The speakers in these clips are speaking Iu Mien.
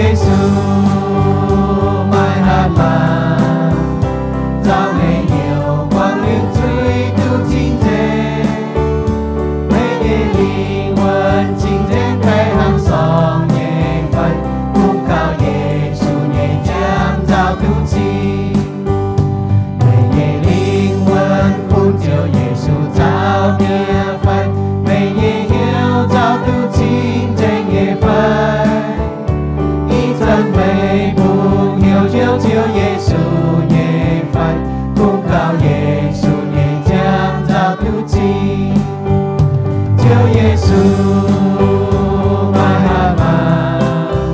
Yesu, maaih hatc maaz, nzauh meih heuc buangh liuz zuiz duqv cing-nzengc. Meih nyei lingh wuonh cing-nzengc baeqc hnangv sorngx nyei fai, kungx kaux Yesu nyei nziaamv nzauh duqv cing. Meih nyei lingh wuonh bun Ziouv Yesu nzauh nyei fai, meih nyei hnyouv nzauh duqv cing-nzengc nyei fai. Ih zanc meih bungx hnyouv hnyouv Ziouv Yesu nyei fai, kungx kaux Yesu nyei nziaamv nzauh duqv cing. Ziouv Yesu, maaih hatc maaz,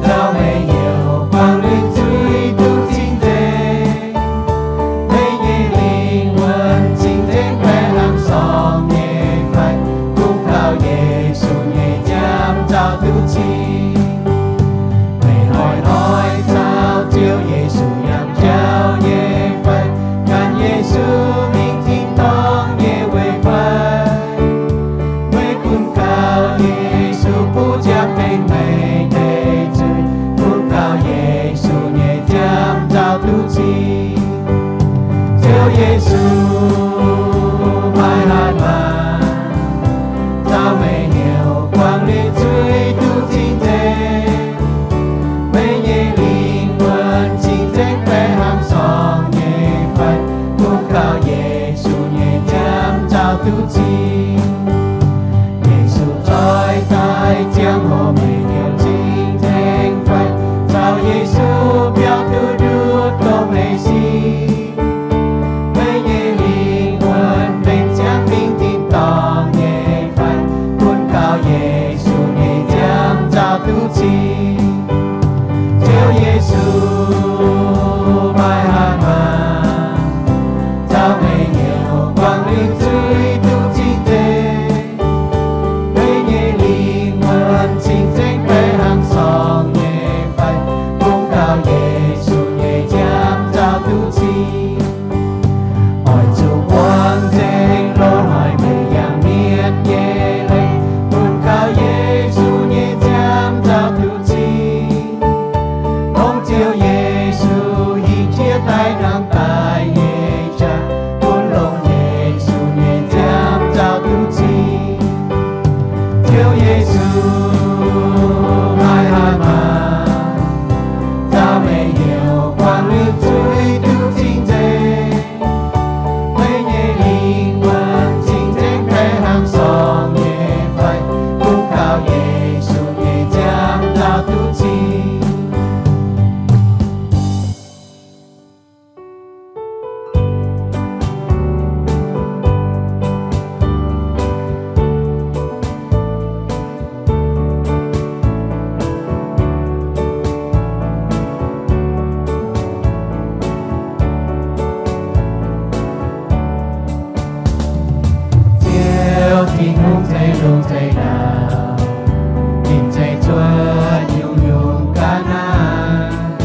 nzauh meih heuc buangh liuz zuiz duqv cing-nzengc. Meih nyei lingh wuonh cing-nzengc baeqc hnangv sorngx nyei fai, kungx kaux Yesu nyei nziaamv nzauh duqv cing. Meih hnoi-hnoi caux Ziouv Yesu yangh jauv nyei fai, gan Yesu mingh tin-dorngh nyei weic fai. Meih kungx kaux Yesu butv ziangh tengx meih nyei zuiz, kungx kaux Yesu nyei nziaamv nzauh duqv cing. Ziouv Yesu, maaih hatc maaz, nzauh meih heuc buangh liuz zuiz duqv cing-nzengc. Meih nyei lingh wuonh cing-nzengc baeqc hnangv sorngx nyei fai, kungx kaux Yesu nyei nziaamv nzauh duqv cing. Yesu zoih daaih ziangh hoc meih heuc cing-nzengc fai, caux Yesu biaux duqv ndutv dongh meih sin. Meih nyei lingh wuonh benx ziangx mingh tin-dorngh nyei fai, kungx kaux Yesu nyei nziaamv nzauh duqv cing. Ziouv Yesu, maaih hatc maaz, nzauh meih heuc buangh liuz zuiz duqv cing-nzengc. Meih nyei lingh wuonh cing-nzengc baeqc hnangv sorngx nyei fai, kungx kaux Yesu nyei nziaamv nzauh duqv cing. Oix zuqc buangh nzengc loz-hnoi meih yangh mietc nyei leiz, kungx kaux Yesu nyei nziaamv nzauh duqv cing. Dongh Ziouv Yesu hingh jiex daaih hnangv daaih nyei jaax, bun longc Yesu nyei nziaamv nzauh duqv cing. Ziouv Yesu, maaih hatc maaz, nzauh meih heuc buangh liuz zuiz duqv cing-nzengc. Meih nyei lingh wuonh cing-nzengc baeqc hnangv sorngx nyei fai, kungx kaux Yesu nyei nziaamv nzauh duqv cing. Ziouv Tin-Hungh zeiv lungh zeiv ndau, ninh zeiv cuotv nyungc-nyungc ga'naaiv,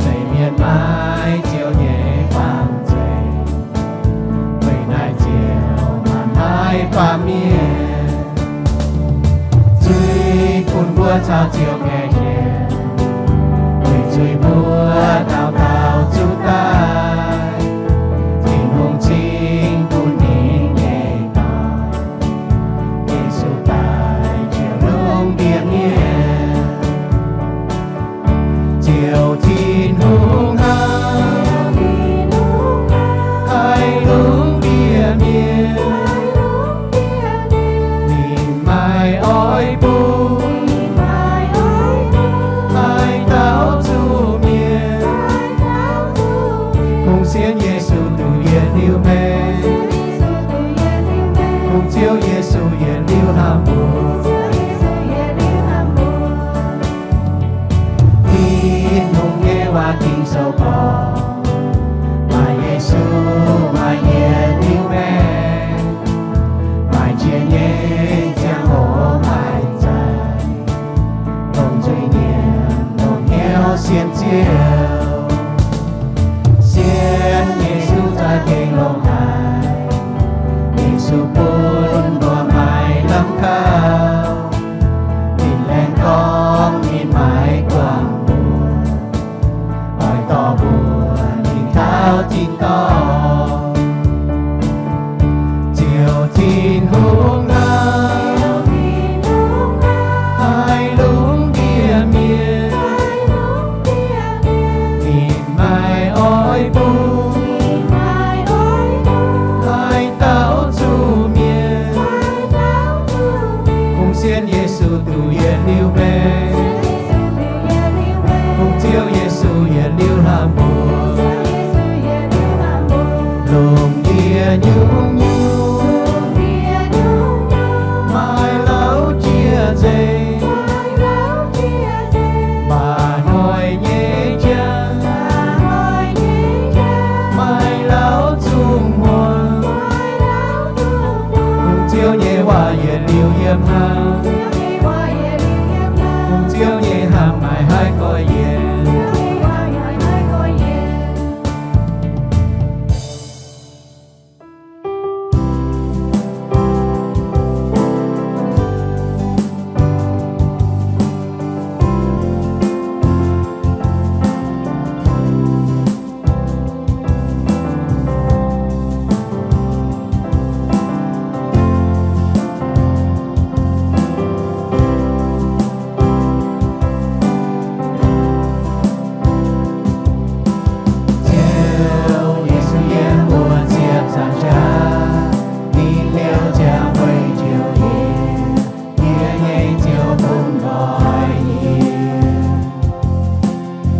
zeiv mienh maiv ziouc nyei fangx zeiv. Weic naaiv Ziouv maanc haiv baamh mienh, zuiz bun mbuo caux Ziouv gaengh njiec, weic zuiz mbuo dauh dauh zuqc daaih. Tin-Hungh cingv bun ninh nyei Dorn, Yesu, daaih njiec lungh ndiev mienh. Ziouv Tin-Hungh hnangv, haih lungh ndiev mienh. Ninh maaih oix bun, maaih dauh zuqc mienh. Kungx sienx Yesu duqv yietc liuz maengc. Kungx Ziouv Yesu yietc liuz hnamv mbuo. Tin-Hungh nyei waac Ging-Sou gorngv, maaih Yesu maaih yietc liuz maengc, maaih jiex nyei ziangh hoc maaih zaih, dongh nzuih nyiemc longc hnyouv sienx Ziouv. Sienx Yesu za'gengh longx haic. Yesu bun mbuo maaih lamh kaux. Ninh laengz gorngv ninh maiv Ziouv nyei hnamv maiv haih goiv yiem. Ziouv Yesu yiem mbuo ziepc nzaangc jaax, ninh liouh ziangx weic njoux yie, yie nyei Ziouv bun nqoi yie.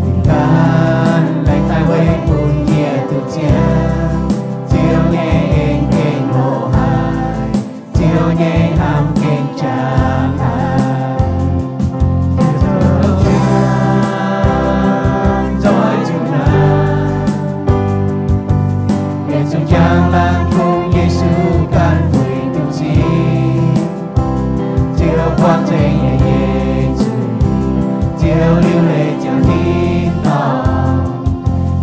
Ninh gan laengz daaih weic bun yie duqv zien, Ziouv nyei en gengh loz-haaix, Ziouv nyei hnamv gengh jangx haic. Ziouv zoux ziangx nzoih zuqc naaic, yietc zungv njang laangz kungx Yesu ganh buix duqv zingh. Ziouv buangh nzengc yie nyei zuiz, Ziouv liuc leiz ziangx tin-dorngh,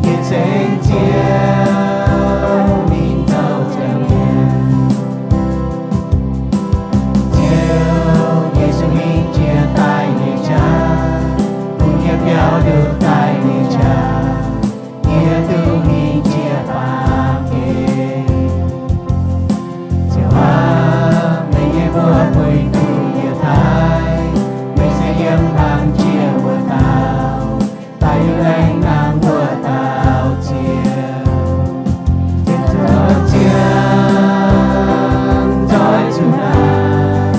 yie ceng Ziouv ninh zoux ziangx mienh. Ziouv Yesu mingh jiex daaih nyei qaqv, bun yie biaux nduqc daaih nyei qaqv, yie duqv mingh jiex baamh gen. Ziouv aac, meih nyei mbuox buix duqv yie daaih, meih se yiem hlang jiex wuov dauh, daaih yiem laengz nangh wuov dauh Ziouv. Ziouv zoux ziangx nzoih zuqc naaic,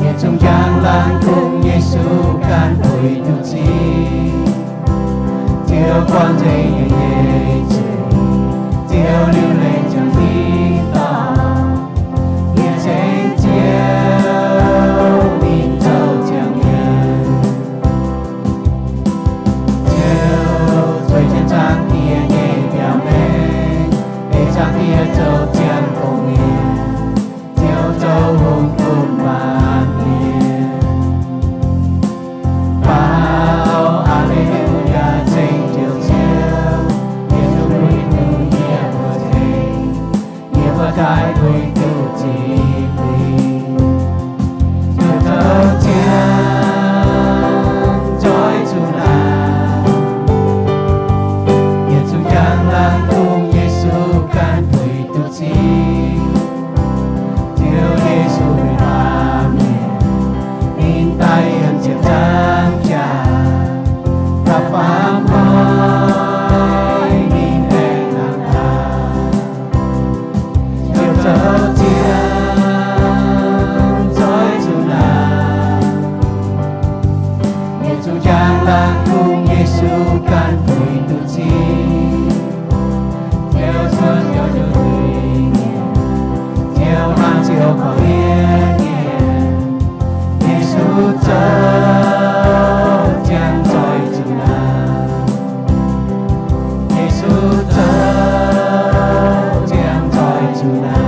yietc zungv njang laangz kungx Yesu ganh buix duqv zingh. Ziouv buangh nzengc yie nyei zuiz, Ziouv liuc leiz ziangx tin-dorngh, yie ceng Ziouv ninh zoux ziangx mienh. Ziouv zueiz jienv Zaangc Diex nyei mbiauz-mengh, ei Zaangc Diex zoux ziangx gong-mienh, Ziouv zoux hungh bun baamh mienh. Faaux aa^le^lu^yaa, ceng Njoux Ziouv, Yesu buix duqv yie mbuo ceng, yie mbuo daaih buix duqv zipv lingh. Ziouv zoux ziangx nzoih zuqc naaic, yietc zungv njang laangz kungx Yesu ganh buix duqv zingh. Ziouv Yesu bueix baamh mienh, ninh daaih yiem ziepc nzaangc jaax, da'faam hnoi ninh aengx nangh daaih. Ziouv zoux ziangx nzoih zuqc naaic, yietc zungv njang laangz kungx Yesu ganh buix duqv zingh. Ziouv cuotv Ziouv njoux zuiz-mienh, Ziouv hngangx Ziouv korv-lienh mienh. Yesu zoux ziangx nzoih zuqc naaic, Yesu zoux ziangx nzoih zuqc naaic.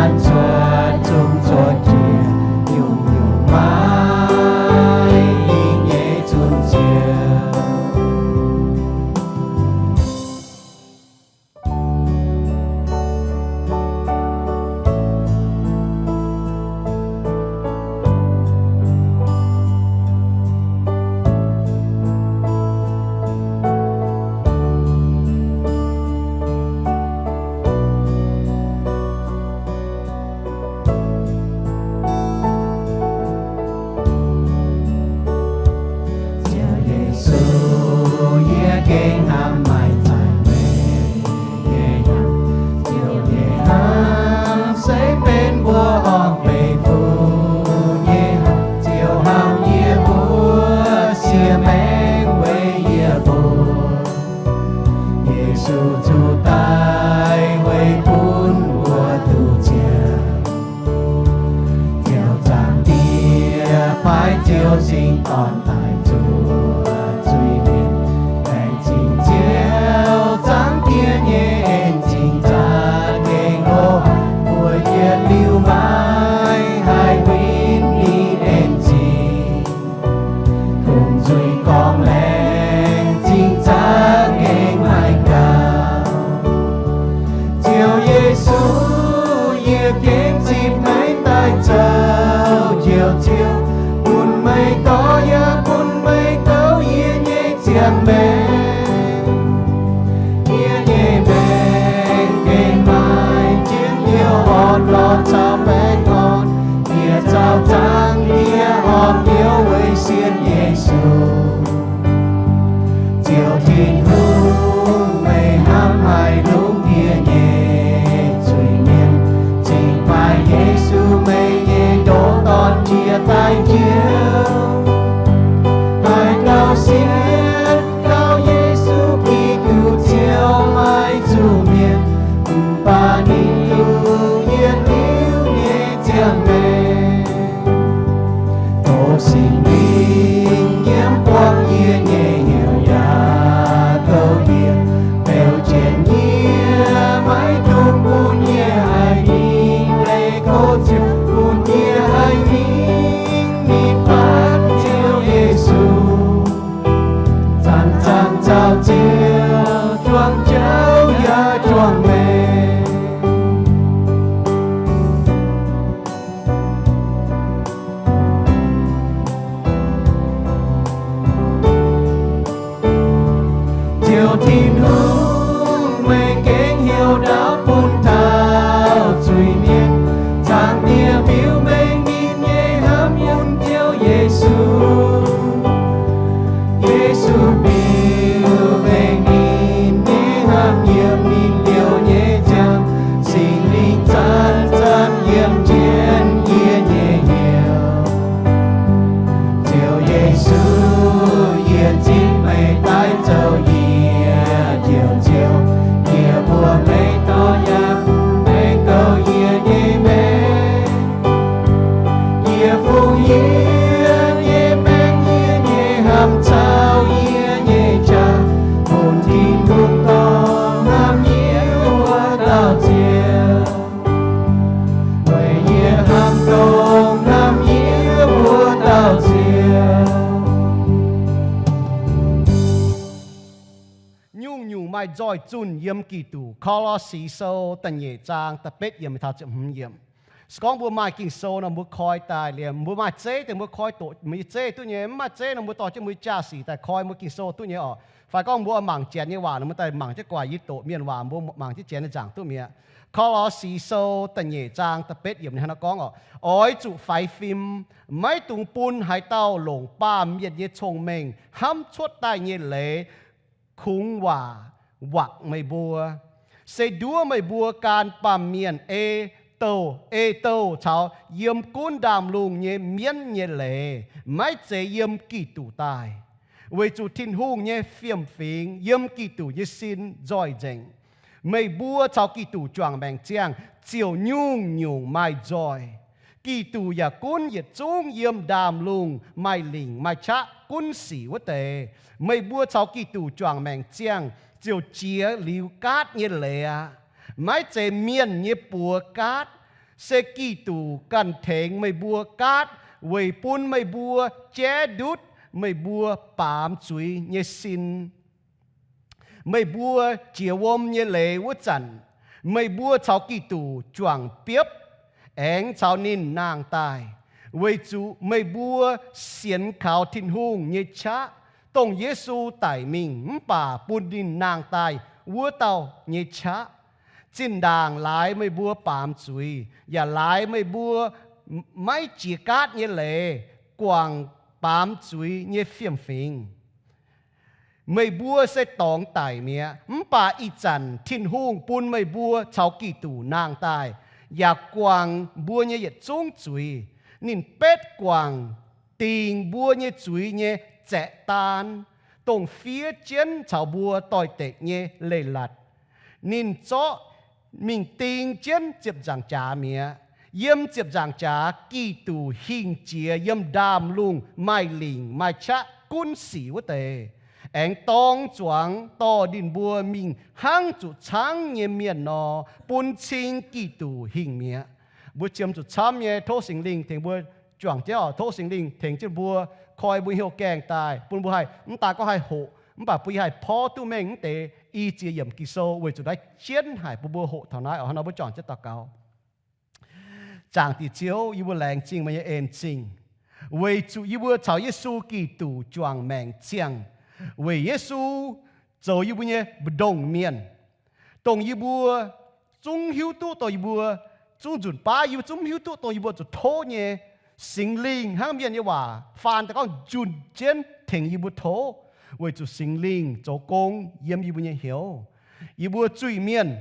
cuotv zungv cuotv jiex, nyungc-nyungc maiv ih nyei zunc ziouc. Ziouv Yesu, yie gengh hnamv maaih za'eix nyei hnamv. Ziouv nyei hnamv se benx mbuo orn-beiv fuqv nyei hnamv. Ziouv hnamv yie mbuo, siev maengc weic yie mbuo. Yesu zuqc daic weic bun mbuo duqv ziangh. Ziouv Zaangc Diex paaiv Ziouv Singx Dorn daaih zuoqc zuiz-mienh. Laengz zingh Ziouv Zaangc Diex nyei en-zingh za'gengh hlo, mbuo yietc liuz maiv haih win ninh en-zingh. Bun nzuih gorngv laengz zingh za'gengh maaih gaux. Ziouv Yesu, yie gengh zipv meih daaih zoux Njoux Ziouv, bun meih dorh yaac bun meih gouv yie nyei ziangh maengc. Yie nyei maengc gengh maaih jienv Njoux orn lorz caux baengh orn. Yie caux Zaangc Diex horpc Njoux weic sienx Yesu. Ziouv Tin-Hungh, meih hnamv haic lungh ndiev nyei zuiz-mienh. Cingx baaix Yesu, meih nyei ndoqc Dorn, jiex daaih njoux, haih gauh sienx gauh Yesu Giduc, Ziouv maiv zuqc mienh, mv baac ninh longc yietc liuz nyei ziangh maengc. Tov Singx Lingh yiem buangh yie nyei hnyouv yaac kouv yie, beu jienv yie, maiv dungx bun yie haiz ninh leih kouv, Ziouv, bun yie haiz ninh, ninh fatv Ziouv Yesu, zanc-zanc caux Ziouv juangc jauv yaac juangc maengc. Ziouv Tin-Hungh, meih gengh heuc ndaauv bun taux zuiz-mienh. Zaangc Diex biux mengh ninh nyei hnamv bun Ziouv Yesu. Yesu biux mengh ninh nyei hnamv yiem ninh njoux nyei ziangh. Singx Lingh zanc-zanc yiem jienv yie nyei hnyouv. Ziouv Yesu, yie zipv meih daaih zoux yie Njoux Ziouv. Yie mbuox meih dorh yaac meih gouv yie nyei maengc. Yie fungx yie nyei maengc, yie nyei hnamv caux yie nyei qaqv bun Tin-Hungh, dongh hnamv yie wuov dauh Ziouv. Weic yie hnamv dongh hnamv yie wuov dauh Ziouv. Nyungc-nyungc maaih nzoih zunh yiem Giduc. Ko^lo^si Sou da'nyeic zaang da'betv yiemc taux ziepc hmz yiemc. Se gorngv mbuo maaih Ging-Sou nor, mbuo koi daaih liemh. Mbuo maaih zeiv deix mbuo koi doqc mbuo nyei zeiv duqv nyei. Mv maaih zeiv nor, mbuo dorh jienv mbuo nyei jaa-sic daaih koi mbuo Ging-Sou duqv nyei oc. Fai gorngv mbuo mangc Janx nyei waac nor, mbuo daaih mangc jienv guaax yie doqc mienh waac, mbuo mangc jienv Janx nyei nzaangc duqv mi'aqv. Ko^lo^si Sou da'nyeic zaang da'betv yiemc ninh hnangv naaiv gorngv oc: Oix zuqc faix fim, maiv dungx bun haaix dauh longc baamh mienh nyei cong-mengh hnamv cuotv daaih nyei leiz kungx waac wakc meih mbuo. Se nduov meih mbuo gan baamh mienh ei douh, ei douh caux yiem gunv ndaamv-lungh nyei mienv nyei leiz, maiv zeiz yiem Giduc daaih. Weic zuqc Tin-Hungh nyei fiem-fingx yiem Giduc nyei sin nzoih nzengc. Meih mbuo caux Giduc juangc maengc ziangh ziouc nyungc-nyungc maaih nzoih. Giduc yaac gunv yietc zungv yiem ndaamv-lungh maaih lingc maaih qaqv gunv sic wuov deix. Meih mbuo caux Giduc juangc maengc ziangh ziouc jiex liuz gaatv nyei leiz aqv. Maiv zeiz mienh nyei buoz gaatv, Se Giduc ganh tengx meih mbuo gaatv weic bun meih mbuo jaiv ndutv meih mbuo baamz zuiz nyei sin. Meih mbuo jiex wuom nyei leiz wuov zanc, meih mbuo caux Giduc juangc biopv aengx caux ninh nangh daaih, weic zuqc meih mbuo sienx kaux Tin-Hungh nyei qaqv, dongh Yesu daic mingh mv baac bun ninh nangh daaih wuov dauh nyei qaqv. Zinh ndaangc laaix meih mbuo baamz zuiz, yaac laaix meih mbuo maiv jiex gaatv nyei leiz guangc baamz zuiz nyei fiem-fingx. Meih mbuo se dorngx daic mi'aqv, mv baac ih zanc Tin-Hungh bun meih mbuo caux Giduc nangh daaih, yaac guangc mbuo nyei yietc zungv zuiz. Ninh betv guangc dingc mbuo nyei zuiz nyei zaeqv daan, dongh fiev jienv caux mbuo doix-dekc nyei leiz-latc. Ninh zorqv mingh ding jienv ziepc nzaangc jaax mi'aqv. Yiem ziepc nzaangc jaax Giduc hingh jiex yiem ndaamv-lungh maaih lingc maaih qaqv gunv sic wuov deix, aengx dorng zuangx dorh ninh mbuo mingh hnangv zuqc caangv nyei mienh nor, bun cing Giduc hingh mi'aqv. Mbuo qiemx zuqc camv nyei, tov Singx Lingh tengx mbuo juangc jienv oc. Tov Singx Lingh tengx jienv mbuo, koi mbuo hnyouv gaengh daaih, bun mbuo haih mv daan gorngv haih hoqc, mv baac bun yie haih porv duqv mengh mv deix i ziex yiemc Ging-Sou weic zuqc naaiv jienv haic bun mbuo hoqc taux naaiv oc. Hnangv nor mbuo juangc jienv daux gaux. Zaangc Diex Ziouv, yie mbuo laengz zingh meih nyei en zingh, weic zuqc yie mbuo caux Yesu Giduc juangc maengc ziangh, weic Yesu zoux yie mbuo nyei mbu'ndongx mienh, dongh yie mbuo zungv hiuv duqv dongh yie mbuo zungv nzunc baav yie mbuo zungv hiuv duqv dongh yie mbuo zuqc tov nyei. Singx Lingh hnangv mienh nyei waac faan daaih gorngv njunh jienv tengx yie mbuo tov, weic zuqc Singx Lingh zoux gong yiem yie mbuo nyei hnyouv. Yie mbuo zuiz-mienh,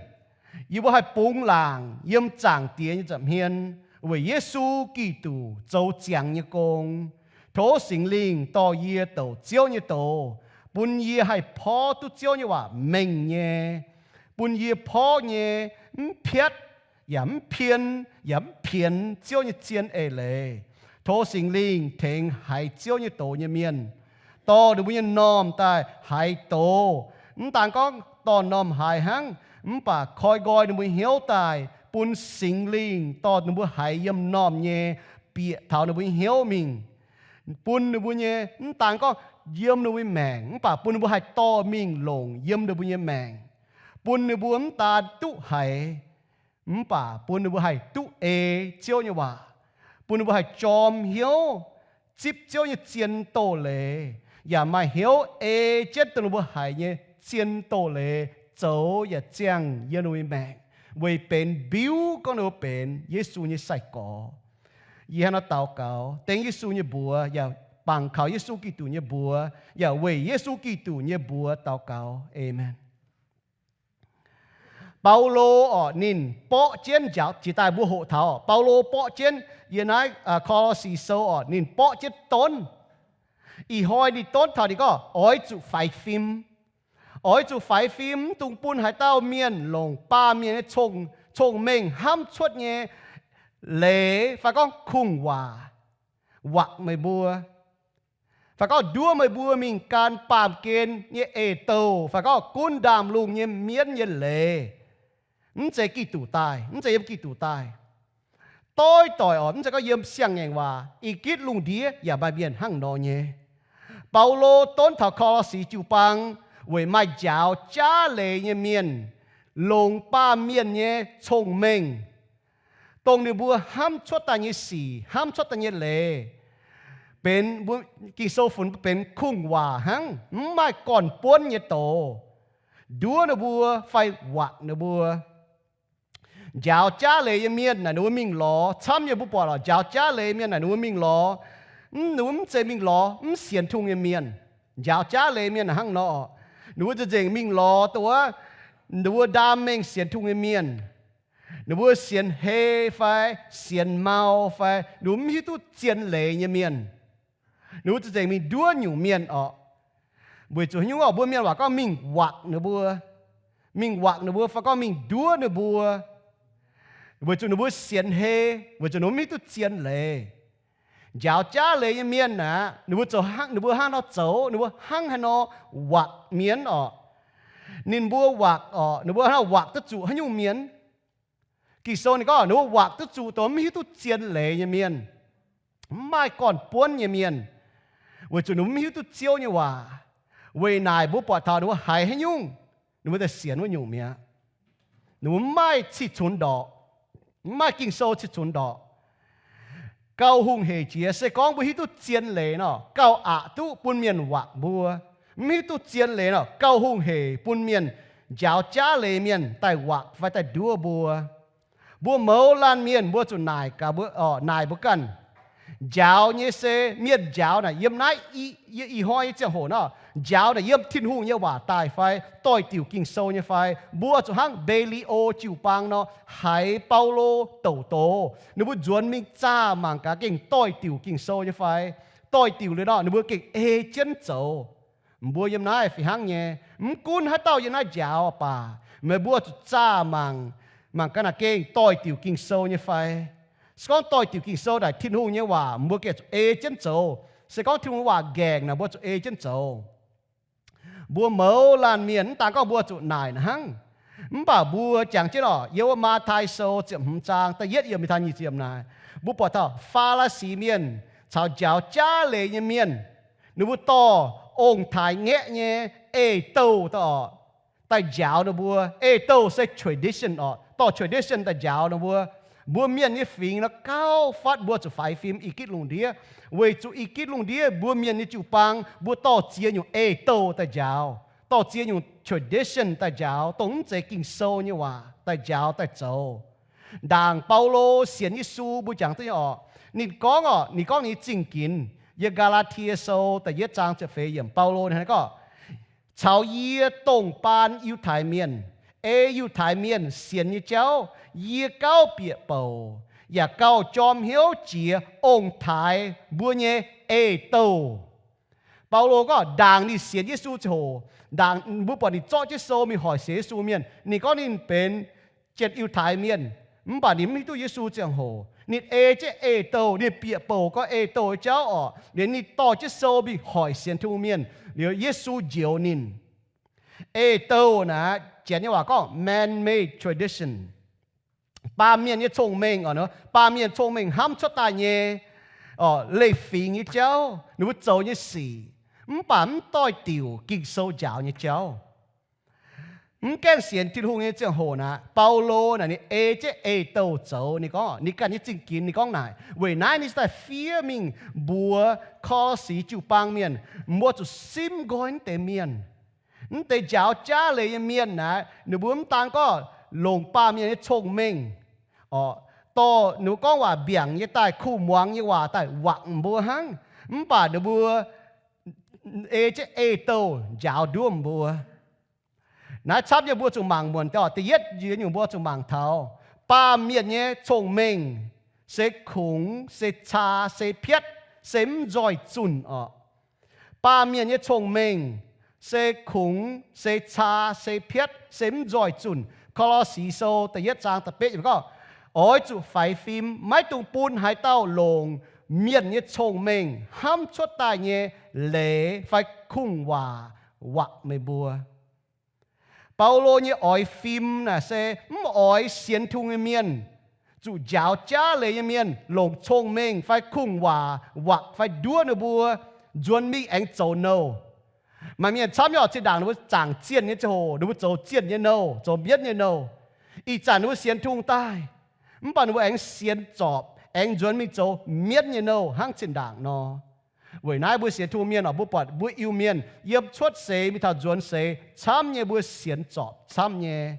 yie mbuo haih bungx laangc yiem Zaangc Diex nyei nza'hmien weic Yesu Giduc zoux ziangx nyei gong. Tov Singx Lingh dorh yie douc Ziouv nyei doz, bun yie haih porv duqv Ziouv nyei waac mengh nyei, bun yie porv nyei mv piatv yaac mv pien yaac mv pienx Ziouv nyei zien eix leiz. Tov Singx Lingh tengx haiz Ziouv nyei doz nyei mienh dorh ninh mbuo nyei m'normh daaih haiz doz. Mv daan gorngv dorh m'normh haiz hnangv, mv baac koi nqoi ninh mbuo hnyouv daaih bun Singx Lingh dorh ninh mbuo haiz yiem m'normh nyei, bieqc taux ninh mbuo nyei hnyouv mingh, bun ninh mbuo nyei, mv daan gorngv yiem ninh mbuo nyei maengc, mv baac bun ninh mbuo haih dorh mingh longc yiem ninh mbuo nyei maengc, bun ninh mbuo mv daan duqv haiz, mv baac bun ninh mbuo haih duqv ei Ziouv nyei waac, bun ninh mbuo haih jorm hnyouv zipv Ziouv nyei zien doz-leiz, yaac maaih hnyouv ei jienv dongh ninh mbuo haiz nyei zien doz-leiz zoux yaac ziangh yiem ninh mbuo nyei maengc, weic benx mbiuv gorngv ninh mbuo benx Yesu nyei sai-gorx. Yie hnangv naaiv daux gaux dengv Yesu nyei mbuox yaac bangc kaux Yesu Giduc nyei mbuox, yaac weic Yesu Giduc nyei mbuox daux gaux. Aamen. Baulo orqc, ninh borqv jienv njaaux, jiex daaih mbuo hoqc taux Baulo borqv jienv yiem naaiv Ko^lo^si Sou orqc, ninh borqv jienv donv. Ih hnoi ninh donv taux ninh gorngv oix zuqc faix fim. Oix zuqc faix fim, mv dungx bun haaix dauh mienh longc baamh mienh nyei cong-mengh hnamv cuotv nyei leiz fai gorngv kungx-waac wakc meih mbuo, fai gorngv nduov meih mbuo mingh gan baamh gen nyei eix-douh, fai gorngv gunv ndaamv-lungh nyei mienv nyei leiz. Mv zeiz Giduc daaih, mv zeiz yiem Giduc daaih. Doix-doix orqc, mv zeiz gorngv yiem siang-ngaengc waac, ih gitv lungh ndiev yaac maaih mienh hnangv nor nyei. Baulo donv taux Ko^lo^si jiu-baang weic maaih njaaux jaav leiz nyei mienh longc baamh mienh nyei cong-mengh, dongh ninh mbuo hnamv cuotv daaih nyei sic, hnamv cuotv daaih nyei leiz, benx, Ging-Sou funx benx kungx-waac hnangv, mv maaih gorn-buonv nyei doz, nduov ninh mbuo fai wakc ninh mbuo. Njaaux jaav leiz nyei mienh naaic ninh mbuo mingh lorz, camv nyei mbuo buatc lorqc, njaaux jaav leiz mienh naaic ninh mbuo mingh lorz, mv, ninh mbuo mv zeiz mingh lorz mv sienx Tin-Hungh nyei mienh. Njaaux jaav leiz mienh naaic hnangv nor, ninh mbuo za'gengh mingh lorz dongh wuov ninh mbuo ndaam mengh sienx Tin-Hungh nyei mienh. Ninh mbuo sienx hei fai sienx mau fai ninh mbuo mv hiuv duqv zien leiz nyei mienh, ninh mbuo za'gengh mingh nduov nyungc mienh orqc. Weic zuqc haaix nyungc orqc? Mbuo mienh waac gorngv mingh wakc ninh mbuo, mingh wakc ninh mbuo fai gorngv mingh nduov ninh mbuo, weic zuqc ninh mbuo sienx hei, weic zuqc ninh mbuo mv hiuv duqv zien leiz. Njaaux jaav leiz nyei mienh aeqv, ninh mbuo zoux hnangv, ninh mbuo hnangv nor zoux, ninh mbuo hnangv haaix nor wakc mienh orqc. Ninh mbuo wakc orqc, ninh mbuo hnangv nor wakc duqv zuqc haaix nyungc mienh? Ging-Sou ninh gorngv ninh mbuo wakc duqv zuqc dongh mv hiuv duqv zien leiz nyei mienh, mv maaih gorn-buonv nyei mienh, weic zuqc ninh mbuo mv hiuv duqv Ziouv nyei waac. Weic naaic mbuo buatc taux ninh mbuo haiz haaix nyungc, ninh mbuo daaih sienx wuov nyungc mi'aqv. Ninh mbuo mv maaih cih cunx ndorqc, mv maaih Ging-Sou cih cunx ndorqc. Gauh hungh hec jiex se gorngv mbuo hiuv duqv zien leiz nor, gauh aqc duqv bun mienh wakc mbuo. Mv hiuv duqv zien leiz nor, gauh hungh hec bun mienh, njaaux jaav leiz mienh daaih wakc fai daaih nduov mbuo. Mbuo mouz laanh mienh mbuo zuqc naaic gaax mbuo, naaic mbuo ganh. Njaaux nyei se mienh njaaux naaic yiem naaiv, ih hnoi nyei ziangh hoc nor, njaaux naaic yiem Tin-Hungh nyei waac daaih fai doix-diuc Ging-Sou nyei fai. Mbuo zuqc hnangv Mbe^li^o jiu-baang nor, haiz Baulo douc doz, ninh mbuo nzuonx mingh zaah mangc gaax gengh doix-diuc Ging-Sou nyei fai. Doix-diuc liuz nor, ninh mbuo gengh ei jienv zoux. Mbuo yiem naaiv fih hnangv nyei. Mv gunv haaix dauh yiem naaiv njaaux baac, meih mbuo zuqc zaah mangc, mangc gaax naaic gengh doix-diuc Ging-Sou nyei fai. Se gorngv doix-diuc Ging-Sou naaic Tin-Hungh nyei waac, mbuo gengh zuqc ei jienv zoux. Se gorngv Tin-Hungh nyei waac nqaengc naaic, mbuo zuqc ei jienv zoux. Mbuo mouz laanh mienh mv daan gorngv mbuo zuqc naaic hnangv, mv baac mbuo jangx jienv oc, yiem wuov Matv^tai Sou ziepc hmz zaang da'yietv yiem mingh taux nyic ziepc naaic, mbuo buatc taux Faa^li^si Mienh caux njaaux jaav leiz nyei mienh, ninh mbuo dorh ong-taaix ngaeqv nyei eix-douh daaih oc, daaih njaaux ninh mbuo. Eix-douh se tradition oc, dorh tradition daaih njaaux ninh mbuo. Mbuo mienh nyei fingx nor gauh fatv mbuo zuqc faix fim i gitv lungh ndiev, weic zuqc i gitv lungh ndiev mbuo mienh nyei jiu-baang mbuo dorh ziex nyungc eix-douh daaih njaaux, dorh ziex nyungc tradition daaih njaaux, dongh mv zeiz Ging-Sou nyei waac daaih njaaux daaih zoux. Ndaangc Baulo sienx Yesu mbuo jangx duqv nyei oc, ninh gorngv oc, ninh gorngv ninh nyei zingh ginx, yiem Gaa^laa^tie Sou da'yietv zaang ziepc feix yiemc, Baulo ninh gorngv, caux yie dongh baan Yiutai Mienh, ei Yiutai Mienh sienx nyei jauv, yie gauh bieqc bouc, yaac gauh jorm hnyouv jiex ong-taaix mbuo nyei eix-douh. Baulo gorngv ndaangc ninh sienx Yesu ziangh hoc, ndaangc mbuo buatc ninh zorqv jienv sou mingh hoic sienx Yesu mienh, ninh gorngv ninh benx janx Yiutai Mienh, mv baac ninh mv hiuv duqv Yesu ziangh hoc, ninh ei jienv eix-douh, ninh bieqc bouc gorx eix-douh nyei jauv oc, liuz ninh dorh jienv sou mingh hoic sienx Tin-Hungh mienh, liuz Yesu njoux ninh. Eix-douh naaic, Janx nyei waac gorngv man-made tradition. Baamh mienh nyei cong-mengh oc, baamh mienh cong-mengh hnamv cuotv daaih nyei, oc, leiz-fingx nyei jauv, ninh mbuo zoux nyei sic, mv baac mv doix-diuc Ging-Sou njaaux nyei jauv. Mv gaengh sienx Tin-Hungh nyei ziangh hoc naaic, Baulo naaic ninh ei jienv eix-douh zoux. Ninh gorngv ninh ganh nyei zingh ginx ninh gorngv naaic, weic naaiv ninh daaih fiev mingh mbuox Ko^lo^si jiu-baang mienh, mbuo zuqc simv nqoi mv deix mienh. Mv deix njaaux jaav leiz nyei mienh naaic, ninh mbuo mv daan gorngv longc baamh mienh nyei cong-mengh, oc, dorh ninh mbuo gorngv waac mbiaangc nyei daaih, kuh muangx nyei waac daaih wakc mbuo hnangv, mv baac ninh mbuo ei jienv eix-douh njaaux nduov mbuo. Naaiv camv nyei mbuo zuqc mangc muonc daaih. Da'yietv nyungc mbuo zuqc mangc taux baamh mienh nyei cong-mengh se kungx, se caa, se piatv, se mv nzoih zunh oc. Baamh mienh nyei cong-mengh se kungx, se caa, se piatv, se mv nzoih zunh. Ko^lo^si Sou da'yietv zaang da'betv gorngv, oix zuqc faix fim, maiv dungx bun haaix dauh longc mienh nyei cong-mengh hnamv cuotv daaih nyei leiz fai kungx-waac wakc meih mbuo. Baulo nyei oix fim naaic se mv oix sienx Tin-Hungh nyei mienh, zuqc njaaux jaav leiz nyei mienh longc cong-mengh fai kungx-waac wakc fai nduov ninh mbuo, nzuonx mingh aengx zoux nouh. Maaih mienh camv nyei oc, zinh ndaangc ninh mbuo zaangc zienh nyei ziangh hoc ninh mbuo zoux zienh nyei nouh, zoux mienv nyei nouh. Ih zanc ninh mbuo sienx Tin-Hungh daaih, mv baac ninh mbuo aengx sienx zorpc, aengx nzuonx mingh zoux mienv nyei nouh hnangv zinh ndaangc nor. Weic naaiv mbuo sienx Tin-Hungh mienh oc, mbuo buatc mbuo Iu-Mienh yiem cuotv seix mingh taux nzuonx seix camv nyei, mbuo sienx zorpc camv nyei.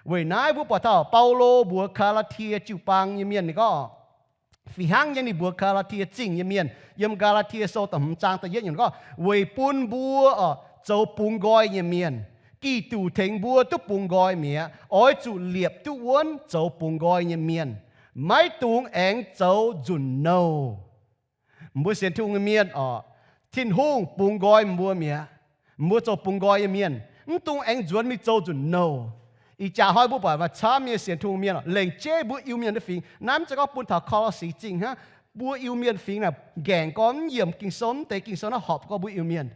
Weic naaiv mbuo buatc taux Baulo mbuox Gaa^laa^tie jiu-baang nyei mienh ninh gorngv, fih hnangv nyei ninh mbuox Gaa^laa^tie Zingh nyei mienh yiem Gaa^laa^tie Sou da'hmz zaang da'yietv nyungc gorngv, weic bun mbuo oc zoux bungx nqoi nyei mienh, Giduc tengx mbuo duqv bungx nqoi mi'aqv. Oix zuqc liepc duqv wuonv zoux bungx nqoi nyei mienh, maiv dungx aengx zoux nzunc nouh. Mbuo sienx Tin-Hungh nyei mienh oc, Tin-Hungh bungx nqoi mbuo mi'aqv. Mbuo zoux bungx nqoi nyei mienh, mv dungx aengx nzuonx mingh zoux nzunc nouh. Ih jaax hnoi mbuo buatc maaih camv nyei sienx Tin-Hungh mienh oc, lengc jeiv mbuo Iu-Mienh nyei fingx, naaiv mv zeiz gorngv bun taux Ko^lo^si Zingh hnangv. Mbuo Iu-Mienh fingx naaic nqaengc gorx mv yiemc Ging-Sou, mv deix Ging-Sou naaiv horpc gorx mbuo Iu-Mienh.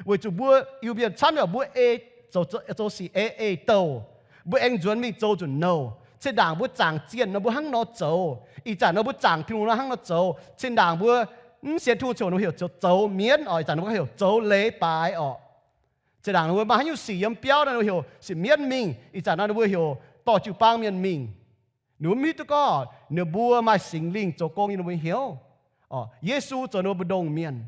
Weic zuqc mbuo Iu-Mienh camv nyei oc, mbuo ei zoux, zoux sic ei ei-douh, mbuo aengx nzuonx mingh zoux nzunc nouh. Zinh ndaangc mbuo zaangc zienh nor mbuo hnangv nor zoux. Ih zanc nor mbuo zaangc Tin-Hungh nor hnangv nor zoux. Zinh ndaangc mbuo mv sienx Tin-Hungh ziouc nor heuc zoux mienv oc. Ih zanc nor mbuo heuc zoux leiz-baaix oc. Zinh ndaangc ninh mbuo maaih haaix nyungc sic yiem biauv nor ninh mbuo heuc sic mienv mingh. Ih zanc nor ninh mbuo heuc dorh jiu-baang mienh mingh. Ninh mbuo mv hiuv duqv gorngv ninh mbuo maaih Singx Lingh zoux gong yiem ninh mbuo hnyouv. Yesu zoux ninh mbuo mbu'ndongx mienh.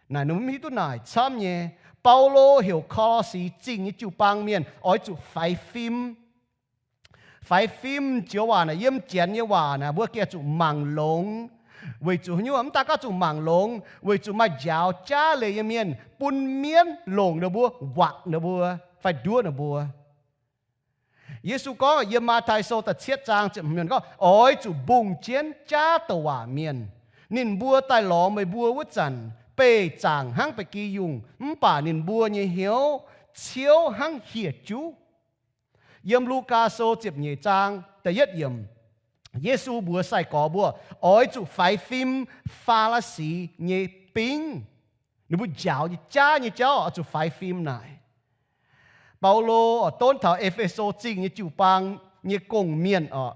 Naaic ninh mbuo mv hiuv duqv naaic camv nyei. Baulo heuc Ko^lo^si Zingh nyei jiu-baang mienh oix zuqc faix fim. Faix fim joux waac naaic yiem Janx nyei waac naaic mbuo gengh zuqc mangc longx. Weic zuqc haaix nyungc? Mv daan gorngv zuqc mangc longx, weic zuqc maaih njaaux jaav leiz nyei mienh bun mienv longc ninh mbuo, wakc ninh mbuo, fai nduov ninh mbuo. Yesu gorngv yiem Matv^tai Sou da'cietv zaang ziepc hmz gorngv, oix zuqc mbungh jienv jaav douc waac mienh. Ninh mbuo daaih lorz meih mbuo wuov zanc, beih zaangc hnangv ba'gi yungh, mv baac ninh mbuo nyei hnyouv ciouv hnangv hieh juv. Yiem Lugaa Sou ziepc nyeic zaang da'yietv yiemc, Yesu mbuox sai-gorx mbuo, oix zuqc faix fim Faa^li^si nyei bingv. Ninh mbuo njaaux nyei jaav nyei jauv oix zuqc faix fim naaic. Baulo oix donv taux E^fe^so Zingh nyei jiu-baang nyei gong-mienh oc.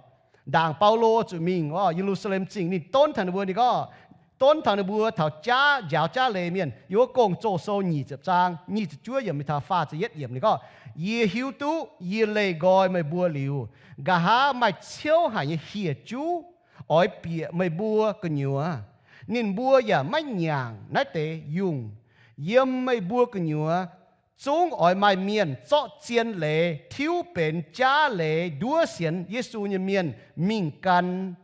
Ndaangc Baulo zuqc mingh oc Ye^lu^saa^lem Zingh, ninh donv taux ninh mbuo, ninh gorngv, donv taux ninh mbuo taux jaav, njaaux jaav leiz mienh. Yiem wuov Gong-Zoh Sou nyic ziepc zaang nyic ziepc juov yiemc mingh taux faah ziepc yietv yiemc ninh gorngv, yie hiuv duqv yie leih nqoi meih mbuo liuz, nqa'haav maaih ciouv haic nyei hieh juv oix bieqc meih mbuo gu'nyuoz. Ninh mbuo yaac maiv nyaangc naaiv deix yungh. Yiem meih mbuo gu'nyuoz zungv oix maaih mienh zorqv zien leiz tiuv benx jaav leiz nduov sienx Yesu nyei mienh mingh gan.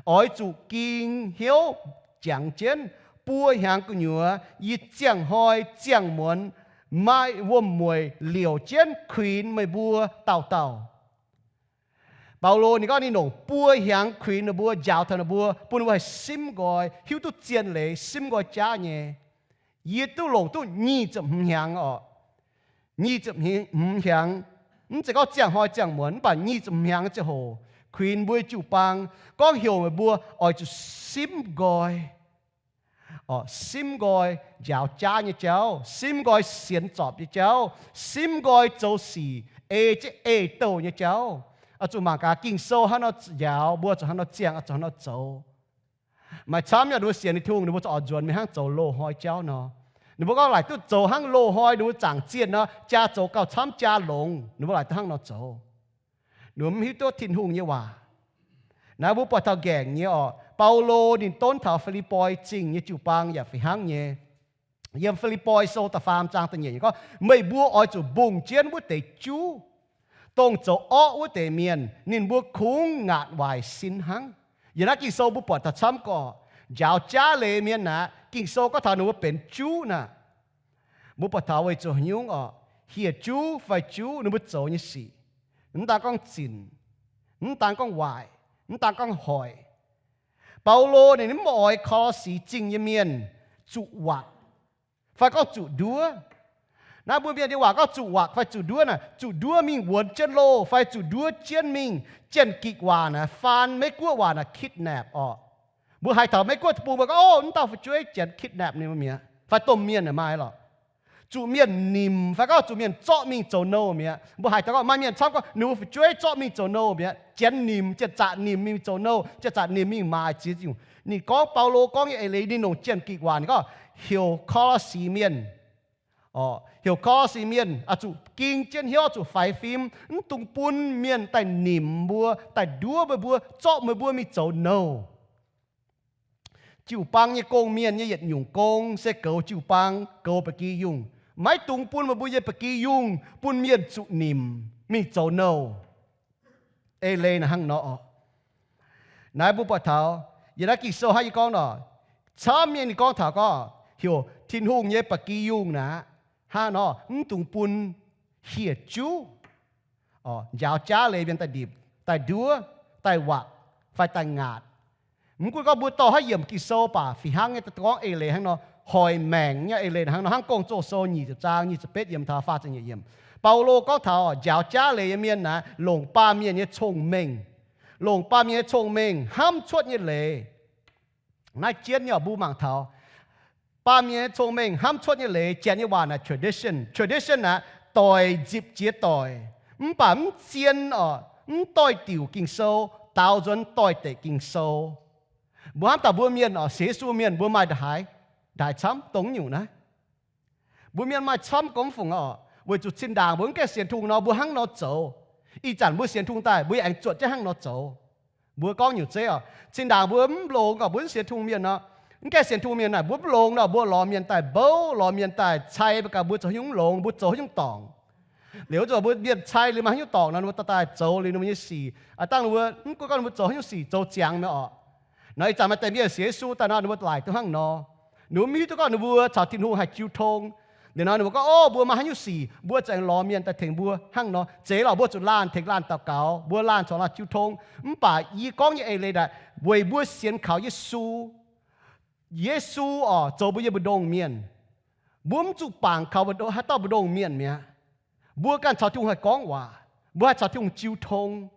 Oix zuqc ging hnyouv jangx jienv. Buo hnyangx gu'nyuoz yie ziangh hnoi ziangh muonz maaih wuom-mueic liouc jienv kuinx meih mbuo dauh dauh. Baulo ninh gorngv ninh longc buo hnyangx kuinx ninh mbuo, njaaux taux ninh mbuo, bun ninh mbuo haih simv nqoi, hiuv duqv zien leiz, simv nqoi jaav nyei. Yie duqv longc duqv nyic ziepc hmz hnyangx oc. Nyic ziepc hmz hnyangx, mv zeiz gorngv ziangh hnoi ziangh muonz, mv baac nyic ziepc hmz hnyangx ziangh hoc kuinx mbuo jiu-baang, gorngv heuc meih mbuo oix zuqc simv nqoi. Simv nqoi njaaux jaav nyei jauv, simv nqoi sienx zorpc nyei jauv, simv nqoi zoux sic ei jienv ei-douh nyei jauv. Oix zuqc mangc gaax Ging-Sou hnangv nor njaaux, mbuo zuqc hnangv nor ziangh, oix zuqc hnangv nor zoux. Maaih camv nyei ninh mbuo sienx Tin-Hungh, ninh mbuo zuqc oix nzuonx mingh hnangv zoux loz-hnoi jauv nor. Ninh mbuo gorngv laaic duqv zoux hnangv loz-hnoi, ninh mbuo zaangc zienh nor, jaa zoux gauh camv jaa longx, ninh mbuo laaic duqv hnangv nor zoux. Ninh mbuo mv hiuv duqv Tin-Hungh nyei waac. Naaiv mbuo buatc taux nqaengc nyei oc. Baulo ninh donv taux Fi^lipv^poi Zingh nyei jiu-baang yaac fih hnangv nyei. Yiem Fi^lipv^poi Sou da'faam zaang da'nyeic gorngv, meih mbuo oix zuqc mbungh jienv wuov deix juv, dongh zoux orqv wuov deix mienh, ninh mbuo kungx ngaatc waaic sin hnangv. Yiem naaiv Ging-Sou mbuo buatc taux camv gorqv, njaaux jaav leiz mienh aqv, Ging-Sou gorngv taux ninh mbuo benx juv naaic. Mbuo buatc taux weic zuqc haaix nyungc orqc, hieh juv fai juv ninh mbuo zoux nyei sic, mv daan gorngv zinc, mv daan gorngv waaic, mv daan gorngv hoic. Baulo ninh mv oix Ko^lo^si Zingh nyei mienh zuqc wakc fai gorngv zuqc nduov. Naaiv mbuo mienh nyei waac gorngv zuqc wakc fai zuqc nduov naaic, zuqc nduov mingh wuonx jienv loh fai zuqc nduov jienv mingh Janx-Gikc waac naaic, faan Meiv-Guoqv waac naaic kidnap orqc. Mbuo haiz taux Meiv-Guoqv deic-bung mbuo gorngv, Ov, mv dauh fu'jueiv Janx kidnap ninh mbuo mi'aqv, fai domh mienh naaic maaih lorqc. Zuqc mienh nimc fai gorngv zuqc mienh zorqv mingh zoux nouh mi'aqv. Mbuo haiz taux gorngv maaih mienh camv gorngv ninh mbuo fu'jueiv zorqv mingh zoux nouh mi'aqv. Janx nimc, janx-zaqc nimc mingh zoux nouh, janx-zaqc nimc mingh maaiz ziex nyungc. Ninh gorngv, Baulo gorngv nyei eix leiz ninh longc Janx-Gikc waac ninh gorngv heuc Ko^lo^si mienh, heuc Ko^lo^si mienh oix zuqc ging jienv hnyouv, oix zuqc faix fim, mv dungx bun mienh daaih nimc mbuo, daaih nduov meih mbuo, zorqv meih mbuo mingh zoux nouh. Jiu-baang nyei gong-mienh nyei yietc nyungc gong se goux jiu-baang, goux ba'gi yungh. Maiv dungx bun meih mbuo nyei ba'gi yungh bun mienh zuqc nimc mingh zoux nouh. Eix leiz naaic hnangv nor oc. Naaiv mbuo buatc taux yiem naaiv Ging-Sou hnangv yie gorngv nor, camv nyei ninh gorngv taux gorngv heuc Tin-Hungh nyei ba'gi yungh naaic hnangv nor, mv dungx bun hieh juv, njaaux jaav leiz mienh daaih ndipc, daaih nduov, daaih wakc, fai daaih ngaatc. Mv gunv gorngv mbuo dorh haaix yiemc Ging-Sou baac fih hnangv nyei, gorngv eix leiz hnangv nor, hoic maengc nyei eix leiz hnangv nor, hnangv Gong-Zoh Sou nyic ziepc zaang nyic ziepc betv yiemc taux faah ziepc nyeic yiemc. Baulo gorngv taux njaaux jaav leiz nyei mienh naaic, longc baamh mienh nyei cong-mengh, longc baamh mienh nyei cong-mengh hnamv cuotv nyei leiz. Naaiv jienv nyei oc, mbuo mangc taux baamh mienh nyei cong-mengh hnamv cuotv nyei leiz, Janx nyei waac naaic tradition. Tradition naaic doic nzipc jiex doic, mv baac mv zien oc. mv doix-diuc Ging-Sou, daaux nzuonx doix-dekc Ging-Sou. Mbuo hnamv daaih mbuo mienh oc, sienx Yesu mienh mbuo maaih ndongc haaix, ndongc haaix camv dongh nyungc naaiv. Mbuo mienh maaih camv gorngv fungc oc, weic zuqc zinh ndaangc mbuo mv gaengh sienx Tin-Hungh nor, mbuo hnangv nor zoux. Ih zanc mbuo sienx Tin-Hungh daaih, mbuo yaac aengx zuotc jienv hnangv nor zoux. Mbuo gorngv nyungc zeiv oc, zinh ndaangc mbuo mv longx oc, mbuo mv sienx Tin-Hungh mienh nor, mv gaengh sienx Tin-Hungh mienh naaic, mbuo mv longx nor, mbuo lorz mienh daaih mbouv, lorz mienh daaih cai, mbuo ganh mbuo zoux haaix nyungc mv longx, mbuo zoux haaix nyungc dorngc. Liuz zuqc mbuo mienh cai liuz maaih haaix nyungc dorngc nor, mbuo daaih zoux liuz ninh mbuo nyei sic. Aa, dangh ninh mbuo mv gunv gorngv ninh mbuo zoux haaix nyungc sic, zoux ziangx mi'aqv oc. Nor ih zanc maaih deix mienh sienx Yesu daaih nor, ninh mbuo laaic duqv hnangv nor. Ninh mbuo mv hiuv duqv gorngv ninh mbuo caux Tin-Hungh haih jiu tong. Liuz nor ninh mbuo gorngv, o, mbuo maaih haaix nyungc sic, mbuo za'gengh lorz mienh daaih tengx mbuo hnangv nor. Zeiz lorqc, mbuo zuqc laanh tengx laanh daux gaux, mbuo laanh corc laanh jiu tong. Mv baac yie gorngv nyei eix leiz naaic, weic mbuo sienx kaux Yesu. Yesu oc, zoux mbuo yiem mbu'ndongx mienh. Mbuo mv zuqc bangc kaux haaix dauh mbu'ndongx mienh mi'aqv. Mbuo ganh caux Tin-Hungh haih gorngv waac, mbuo haih caux Tin-Hungh jiu tong.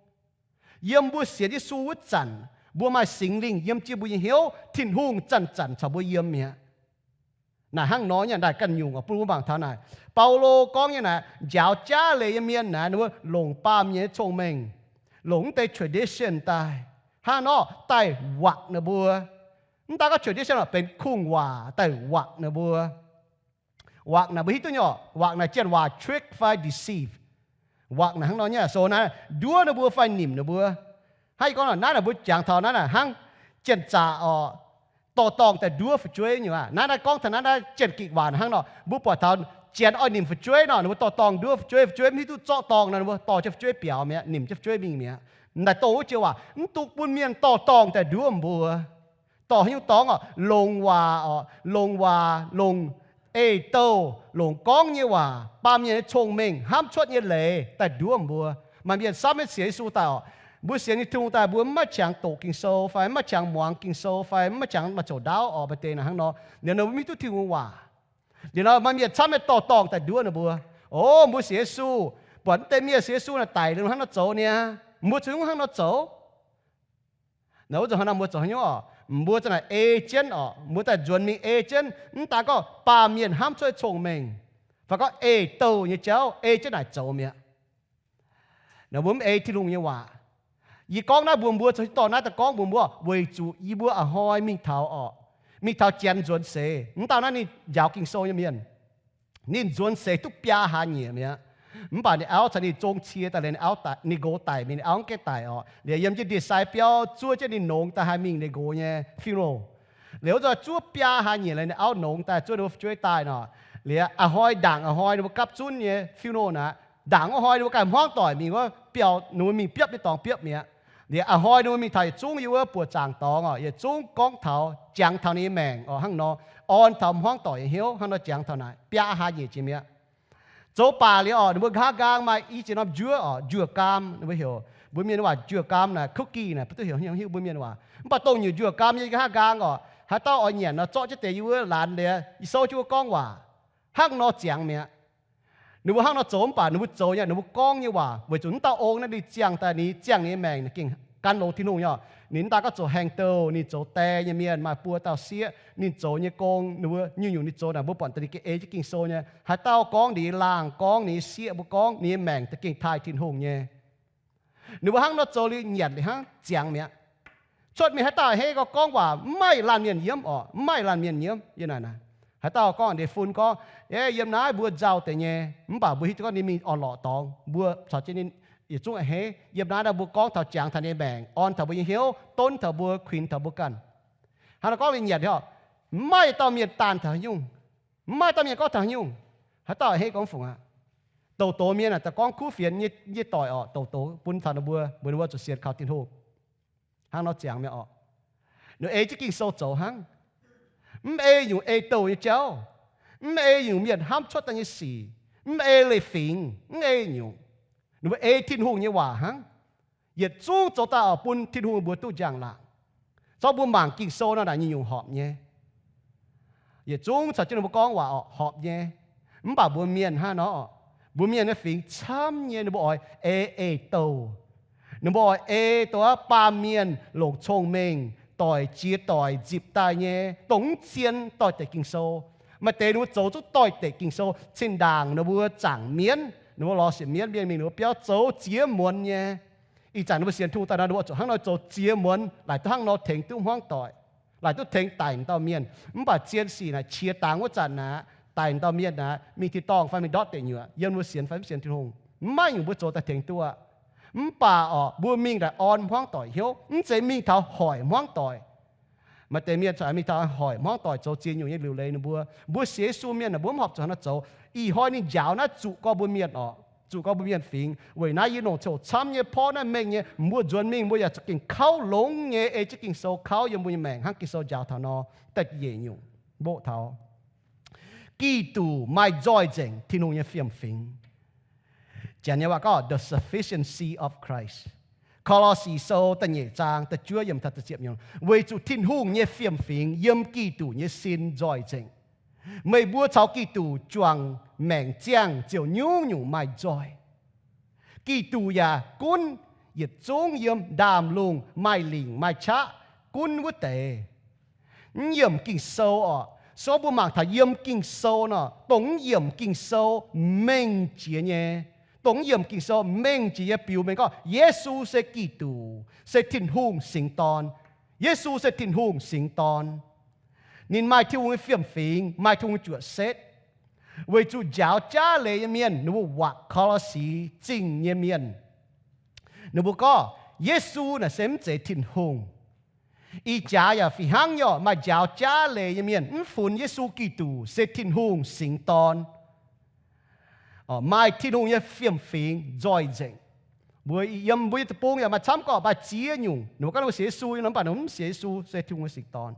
Yiem mbuo sienx Yesu wuov zanc, mbuo maaih Singx Lingh yiem jienv mbuo nyei hnyouv, Tin-Hungh zanc-zanc caux mbuo yiem mi'aqv. Naaic hnangv nor nyei, naaic ganh nyungc oc, bun mbuo mangc taux naaic. Baulo gorngv nyei naaic, njaaux jaav leiz nyei mienh naaic, ninh mbuo longc baamh mienh nyei cong-mengh, longc mv deix tradition daaih, hnangv nor daaih wakc ninh mbuo. Mv daaih gorngv tradition oc, benx kungx-waac daaih wakc ninh mbuo. Wakc naaic mbuo hiuv duqv nyei oc, wakc naaic janx waac trick fai deceive. Wakc naaic hnangv nor nyei, so naaiv nduov ninh mbuo fai nimc ninh mbuo. Hnangv yie gorngv naaiv naaic, mbuo jangx taux naaiv naaic hnangv janx-zaqc oc, dorh dorngh daaih nduov fu'jueiv nyei aqv. Naaiv naaiv gorngv taux naaiv naaiv janx-gikc waac hnangv nor, mbuo buatc taux janx oix nimc fu'jueiv nor, ninh mbuo dorh dorngh nduov fu'jueiv, fu'jueiv mv hiuv duqv zorqv dorngh nor, ninh mbuo dorh jienv fu'jueiv biaux mi'aqv, nimc jienv fu'jueiv mingh mi'aqv. M'daaih dongh wuov joux waac, mv dungx bun mienh dorh dorngh daaih nduov mbuo. Dorh haaix nyungc dorngx oc? Longx waac oc, longx waac, longc ei-douh, longc gorngv nyei waac, baamh mienh nyei cong-mengh, hnamv cuotv nyei leiz daaih nduov mbuo. Maaih mienh samv maiv sienx Yesu daaih oc, mbuo sienx nyei Tin-Hungh daaih, mbuo mv maaih qangx doqc Ging-Sou fai mv maaih qangx muangx Ging-Sou fai mv maaih qangx maaih zoux ndaauv oc, maaih deix naaic hnangv nor. Liuz nor mbuo mv hiuv duqv Tin-Hungh waac. Liuz nor maaih mienh camv maiv dorh dorngh daaih nduov ninh mbuo. O, mbuo sienx Yesu, buatc mv deix mienh sienx Yesu naaic daic liuz hnangv nor zoux niaa, mbuo zungv hnangv nor zoux. Naaiv wuov zanc hnangv nor mbuo zoux haaix nyungc oc? Mbuo za'naaic ei jienv oc, mbuo daaih nzuonx mingh ei jienv, mv daan gorngv baamh mienh hnamv cuotv cong-mengh fai gorngv ei-douh nyei jauv ei jienv naaic zoux mi'aqv. Naaiv mbuo mv ei Tin-Hungh nyei waac. Yie gorngv naaiv mbuox mbuo, zoux dorh naaiv daaih gorngv mbuox mbuo, weic zuqc yie mbuo a'hnoi mingh taux oc, mingh taux Janx nzuonx seix, mv dauh naaiv ninh njaaux Ging-Sou nyei mienh. Ninh nzuonx seix duqv biaa hlaax nyieqc mi'aqv. Mv baac ninh auv caux ninh zong cie daaih liuz, ninh auv daic, ninh nqox daic mingh, ninh auv mv gaengh daic oc. Liuz yiem jienv ndie-sai biauv zuov jienv ninh nongx daaih haih mingh ninh nqox nyei funeral. Liuz wuov zanc zuov biaa hlaax nyieqc liuz, ninh auv nongx daaih zuov ninh mbuo fu'jueiv daaih nor, liuz a'hnoi ndaangc a'hnoi ninh mbuo gapv zunv nyei funeral naaic, ndaangc wuov hnoi ninh mbuo ganh hmuangv doic mingh wuov biauv, ninh mbuo mingh biopv nyei dorngx biopv mi'aqv. Liuz a'hnoi ninh mbuo mingh taux yietc zungv yiem wuov buoqc zaangc dorngx oc, yietc zungv gorngv taux, jangx taux ninh nyei maengc oc, hnangv nor orn taux hmuangv doic nyei hnyouv, hnangv nor jangx taux naaic biaa hlaax nyieqc jiex mi'aqv. Zoux baac liuz oc, ninh mbuo nqa'haav nqaang maaih i ziex norm njuov oc, njuov gaam, ninh mbuo heuc, mbuo mienh waac njuov gaam naaic, cookie naaic, mbuo duqv heuc, heuc mbuo mienh waac. Mv baac dongh nyungc njuov gaam nyei nqa'haav nqaang oc, haaix dauh oix nyanc nor, zorqv jienv deix yiem wuov laanx liuz, yie souv jienv wuov gorngv waac. Hnangv nor ziangx mi'aqv. Ninh mbuo hnangv nor zoux mv baac ninh mbuo zoux nyei, ninh mbuo gorngv nyei waac, weic zuqc mv dauh ong naaiv ninh ziangh daaih, ninh ziangh ninh nyei maengc, ninh gengh gan longx Tin-Hungh nyei oc. Ninh mv daan gorngv zoux haeng douh, ninh zoux die nyei mienh, maaih buo dauh sieqv, ninh zoux nyei gong, ninh mbuo nyungc-nyungc ninh zoux naaic, mbuo buatc daaih ninh gengh ei jienv Ging-Sou nyei. Haaix dauh gorngv ninh nyei laangh, gorngv ninh nyei sieqv, mbuo gorngv ninh nyei maengc daaih gengh taaih Tin-Hungh nyei. Ninh mbuo hnangv nor zoux liuz nyanc liuz hnangv ziangx mi'aqv. Cuotv mingh haaix dauh a'hneiv gorngv waac, mv maaih laanh mienh nyiemv oc, mv maaih laanh mienh nyiemv yie naaic naaic. Haaix dauh gorngv ndeic-fun gorngv, e, yiem naaiv mbuo nzauh deix nyei, mv baac mbuo hiuv duqv gorngv ninh mingh orn-lorqc dorngx, mbuo caux jienv ninh yietc zungv a'hneiv. Yiem naaiv daaih mbuo gorngv taux jangx taux ninh nyei maengc, orn taux mbuo nyei hnyouv, donv taux mbuo, kuinx taux mbuo ganh. Hnangv nor gorngv ninh nyanc liuz, mv maaih dauh mienh daanh taux haaix nyungc. Mv maaih dauh mienh gorngv taux haaix nyungc. Haaix dauh a'hneiv gorngv fungc aqv. Douc doz mienh aah, daaih gorngv kuv fienx nyei doic oc, douc doz bun taux ninh mbuo, mbuox ninh mbuo zuqc sienx kaux Tin-Hungh. Hnangv nor ziangx mi'aqv oc. Ninh ei jienv Ging-Sou zoux hnangv. Mv ei nyungc ei douh nyei jauv. Mv ei nyungc mienh hnamv cuotv daaih nyei sic. Mv ei leiz-fingx, mv ei nyungc. Ninh mbuo ei Tin-Hungh nyei waac hnangv. Yietc zungv zoux daaih oc bun Tin-Hungh mbuox duqv njang-laangc. Zorqv mbuo mangc Ging-Sou nor naaic nyungc-nyungc horpc nyei. Yietc zungv caux jienv ninh mbuo gorngv waac oc, horpc nyei. Mv baac mbuo mienh hnangv nor, mbuo mienh nyei fingx camv nyei, ninh mbuo oix ei ei-douh. Ninh mbuo oix ei douh aqv, baamh mienh longc cong-mengh doic jiex doic nzipc daaih nyei, dongh mv zien doix-dekc Ging-Sou. Maaih deix ninh mbuo zoux zungv doix-dekc Ging-Sou, zinh ndaangc ninh mbuo zaangc mienv, ninh mbuo lorz siec mienv mienh mingh ninh mbuo biauv zoux ziex muonz nyei. Ih zanc ninh mbuo sienx Tin-Hungh daaih nor, ninh mbuo zuqc hnangv nor zoux ziex muonz, laaic duqv hnangv nor tengx duqv hmuangv doic, laaic duqv tengx daic dauh mienh. Mv baac zien sic naaic qiex dangx wuov zanc aqv, daic dauh mienh aqv, mingh tin-dorngh fai mingh ndortv deic nyuoqc, yiem mbuo sienx fai mv sienx Tin-Hungh, mv maaih nyungc mbuo zoux daaih tengx duqv aqv. Mv baac orqc, mbuo mingh daaih orn hmuangv doic hnyouv, mv zeiz mingh taux hoic hmuangv doic. Maaih deix mienh corc mingh taux hoic hmuangv doic zoux ziex nyungc nyei liuc leiz ninh mbuo. Mbuo sienx Yesu mienh naaic, mbuo mv horpc zuqc hnangv nor zoux. Ih hnoi ninh njaaux naaiv zuqc gorngv mbuo mienh orqc, zuqc gorngv mbuo mienh fingx. Weic naaiv yie longc coqc camv nyei porv naaiv mengh nyei, mbuo nzuonx mingh mbuo yaac za'gengh kauv longx nyei, ei jienv Ging-Sou kauv yiem mbuo nyei maengc hnangv Ging-Sou njaaux taux nor. Da'nyeic nyungc mboqv taux Giduc maaih nzoih nzengc Tin-Hungh nyei fiem-fingx. Janx nyei waac gorngv the sufficiency of Christ. Ko^lo^si Sou da'nyeic zaang da'juov yiemc taux da'ziepc yiemc, weic zuqc Tin-Hungh nyei fiem-fingx yiem Giduc nyei sin nzoih nzengc. Meih mbuo caux Giduc juangc maengc ziangh ziouc nyungc-nyungc maaih nzoih. Giduc yaac gunv yietc zungv yiem ndaamv-lungh maaih lingc maaih qaqv gunv wuov deix. Mv yiemc Ging-Sou orqc, se gorngv mbuo mangc taux yiem Ging-Sou nor, dongh mv yiemc Ging-Sou mengh jiex nyei, dongh mv yiemc Ging-Sou mengh jiex nyei biux mengh gorngv Yesu se Giduc, se Tin-Hungh singx dorn. Yesu se Tin-Hungh singx dorn. Ninh maaih Tin-Hungh nyei fiem-fingx, maaih Tin-Hungh nyei juoqc setv. Weic zuqc njaaux jaav leiz nyei mienh, ninh mbuo wakc Ko^lo^si Zingh nyei mienh. Ninh mbuo gorngv Yesu naaic se mv zeiz Tin-Hungh. Ih jaax yaac fih hnangv nyei orqc, maaih njaaux jaav leiz nyei mienh mv funx Yesu Giduc se Tin-Hungh singx dorn, maaih Tin-Hungh nyei fiem-fingx nzoih nzengc. Mbuo yiem mbuo nyei deic-bung yaac maaih camv gorqv maaih ziex nyungc, ninh mbuo gorngv ninh mbuo sienx Yesu nyei nor, mv baac ninh mbuo mv sienx Yesu se Tin-Hungh nyei singx dorn.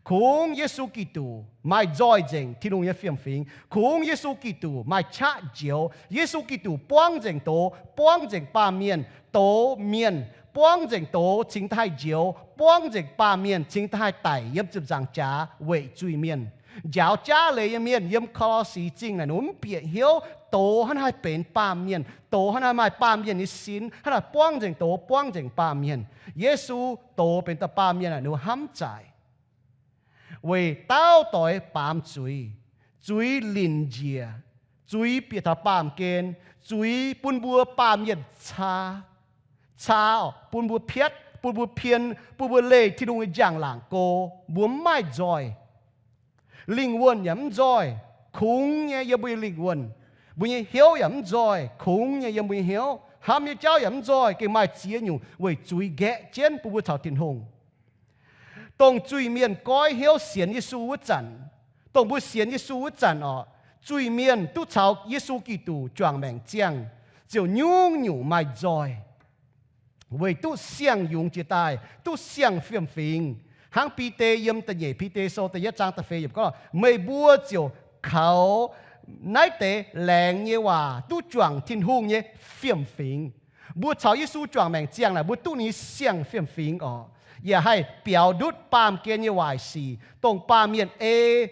Kungx Yesu Giduc maaih nzoih nzengc Tin-Hungh nyei fiem-fingx. Kungx Yesu Giduc maaih qaqv njoux. Yesu Giduc buangv nzengc doz, buangv nzengc baamh mienh, doz mienh, buangv nzengc doz cingx daaih haih njoux, buangv nzengc baamh mienh cingx daaih haih daic yiem ziepc nzaangc jaax weic zuiz-mienh. Njaaux jaav leiz nyei mienh yiem Ko^lo^si Zingh naaic, ninh mbuo mv bieqc hnyouv doz hnangv naaiv haih benx baamh mienh, doz hnangv naaiv maaih baamh mienh nyei sin, hnangv naaic buangv nzengc doz, buangv nzengc baamh mienh. Yesu doz benx dauh baamh mienh naaic, ninh mbuo hnamv zaaic. Weic dauh doix baamz zuiz, zuiz linc njiec, zuiz bieqc taux baamh gen, zuiz bun mbuo baamh mienh caa, caa, bun mbuo piatv, bun mbuo pien, bun mbuo leih Tin-Hungh nyei njang-laangc go, mbuo mv maaih nzoih. Lingh wuonh yaac mv nzoih, kungx nyei yiem mbuo nyei lingh wuonh. Mbuo nyei hnyouv yaac mv nzoih, kungx nyei yiem mbuo nyei hnyouv. Hnamv nyei jauv yaac mv nzoih, gengh maaih ziex nyungc weic zuiz nqaeqv jienv bun mbuo caux Tin-Hungh. Dongh zuiz-mienh goiv hnyouv sienx Yesu wuov zanc, dongh mbuo sienx Yesu wuov zanc orqc, zuiz-mienh duqv caux Yesu Giduc juangc maengc ziangh, ziouc nyungc-nyungc maaih nzoih. Weic duqv siang-yungz jiex daaih, duqv siang fiem-fingx. Hnangv Bide yiem da'nyeic Bide Sou da'yietv zaang da'feix yiemc gorngv, meih mbuo ziouc kaux naaiv deix laengz nyei waac duqv juangc Tin-Hungh nyei fiem-fingx. Mbuo caux Yesu juangc maengc ziangh naaic, mbuo duqv ninh nyei siang fiem-fingx orqc, yaac haih biaux ndutv baamh gen nyei waaic sic, dongh baamh mienh ei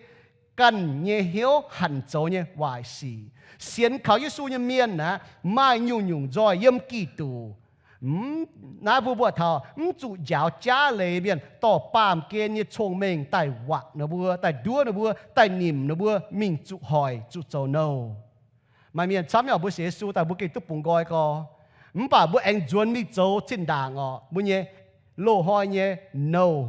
ganh nyei hnyouv hanc zoux nyei waaic sic. Sienx kaux Yesu nyei mienh aeqv, maaih nyungc-nyungc nzoih yiem Giduc. Mv, naaiv mbuo mbuoqc taux mv zuqc njaaux jaav leiz mienh dorh baamh gen nyei cong-mengh daaih wakc ninh mbuo, daaih nduov ninh mbuo, daaih nimc ninh mbuo mingh zuqc hoic, zuqc zoux nouh. Maaih mienh camv nyei orqc, mbuo sienx Yesu daaih mbuo gengh duqv bungx nqoi gorx. Mv baac mbuo aengx nzuonx mingh zoux zinh ndaangc orqc, mbuo nyei loz-hnoi nyei nouh.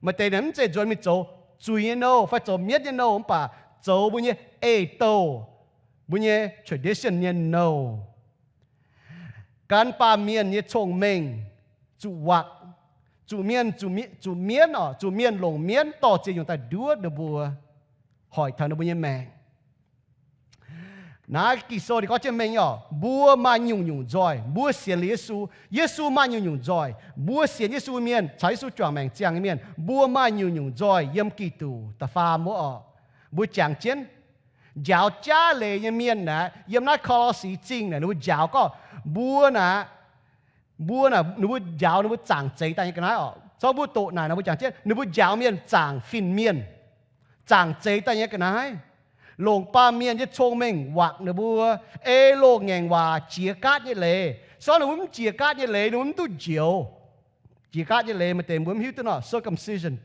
Maaih deix naaic mv zeiz nzuonx mingh zoux zuiz nyei nouh fai zoux mienv nyei nouh, mv baac zoux mbuo nyei eix-douh, mbuo nyei tradition nyei nouh. Gan baamh mienh nyei cong-mengh zuqc wakc, zuqc mienh, zuqc mie-, zuqc mienv orqc, zuqc mienh longc mienv dorh ziex nyungc daaih nduov ninh mbuo, hoic taux ninh mbuo nyei maengc. Naaiv Ging-Sou ninh gorngv jienv mengh nyei orqc, mbuo maaih nyungc-nyungc nzoih. Mbuo sienx liuz Yesu, Yesu maaih nyungc-nyungc nzoih. Mbuo sienx Yesu mienh, caux Yesu juangc maengc ziangh nyei mienh, mbuo maaih nyungc-nyungc nzoih yiem Giduc da'faam wuov orqc. Mbuo jangx jienv, njaaux jaav leiz nyei mienh naaic, yiem naaiv Ko^lo^si Zingh naaic, ninh mbuo njaaux gorngv mbuo naaic, mbuo naaic, ninh mbuo njaaux ninh mbuo zaangc zeix daaih nyei ga'naaiv orqc. Zorqv mbuo doqc naaic nor, mbuo jangx jienv ninh mbuo njaaux mienh zaangc fin-mienh, zaangc zeix daaih nyei ga'naaiv, longc baamh mienh nyei cong-mengh wakc ninh mbuo, ei loz-ngaengc waac jiex gaatv nyei leiz. Se gorngv ninh mbuo mv jiex gaatv nyei leiz, ninh mbuo mv duqv njoux. Jiex gaatv nyei leiz maaih deix mbuo mv hiuv duqv nor, circumcision.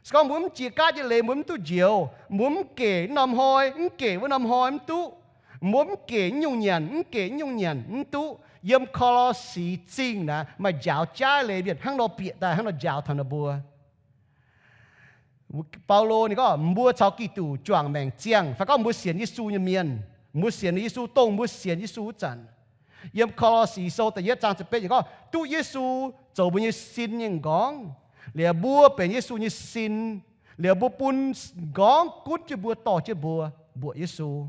Se gorngv mbuo mv jiex gaatv nyei leiz, mbuo mv duqv njoux. Mbuo mv gec wuov norm hnoi, mv gec wuov norm hnoi mv duqv. Mbuo mv gec nyungc nyanc, mv gec nyungc nyanc mv duqv. Yiem Ko^lo^si Zingh naaic maaih njaaux jaav leiz mienh hnangv nor bieqc daaih, hnangv nor njaaux taux ninh mbuo. Baulo ninh gorngv mbuo caux Giduc juangc maengc ziangh, fai gorngv mbuo sienx Yesu nyei mienh, mbuo sienx Yesu, dongh mbuo sienx Yesu wuov zanc. Yiem Ko^lo^si Sou da'yietv zaang ziepc betv yiemc gorngv, duqv Yesu zoux mbuo nyei sin nyei m'nqorngv, liuz mbuo benx Yesu nyei sin, liuz mbuo bun m'nqorngv gunv jienv mbuo, dorh jienv mbuo mbuoqc Yesu.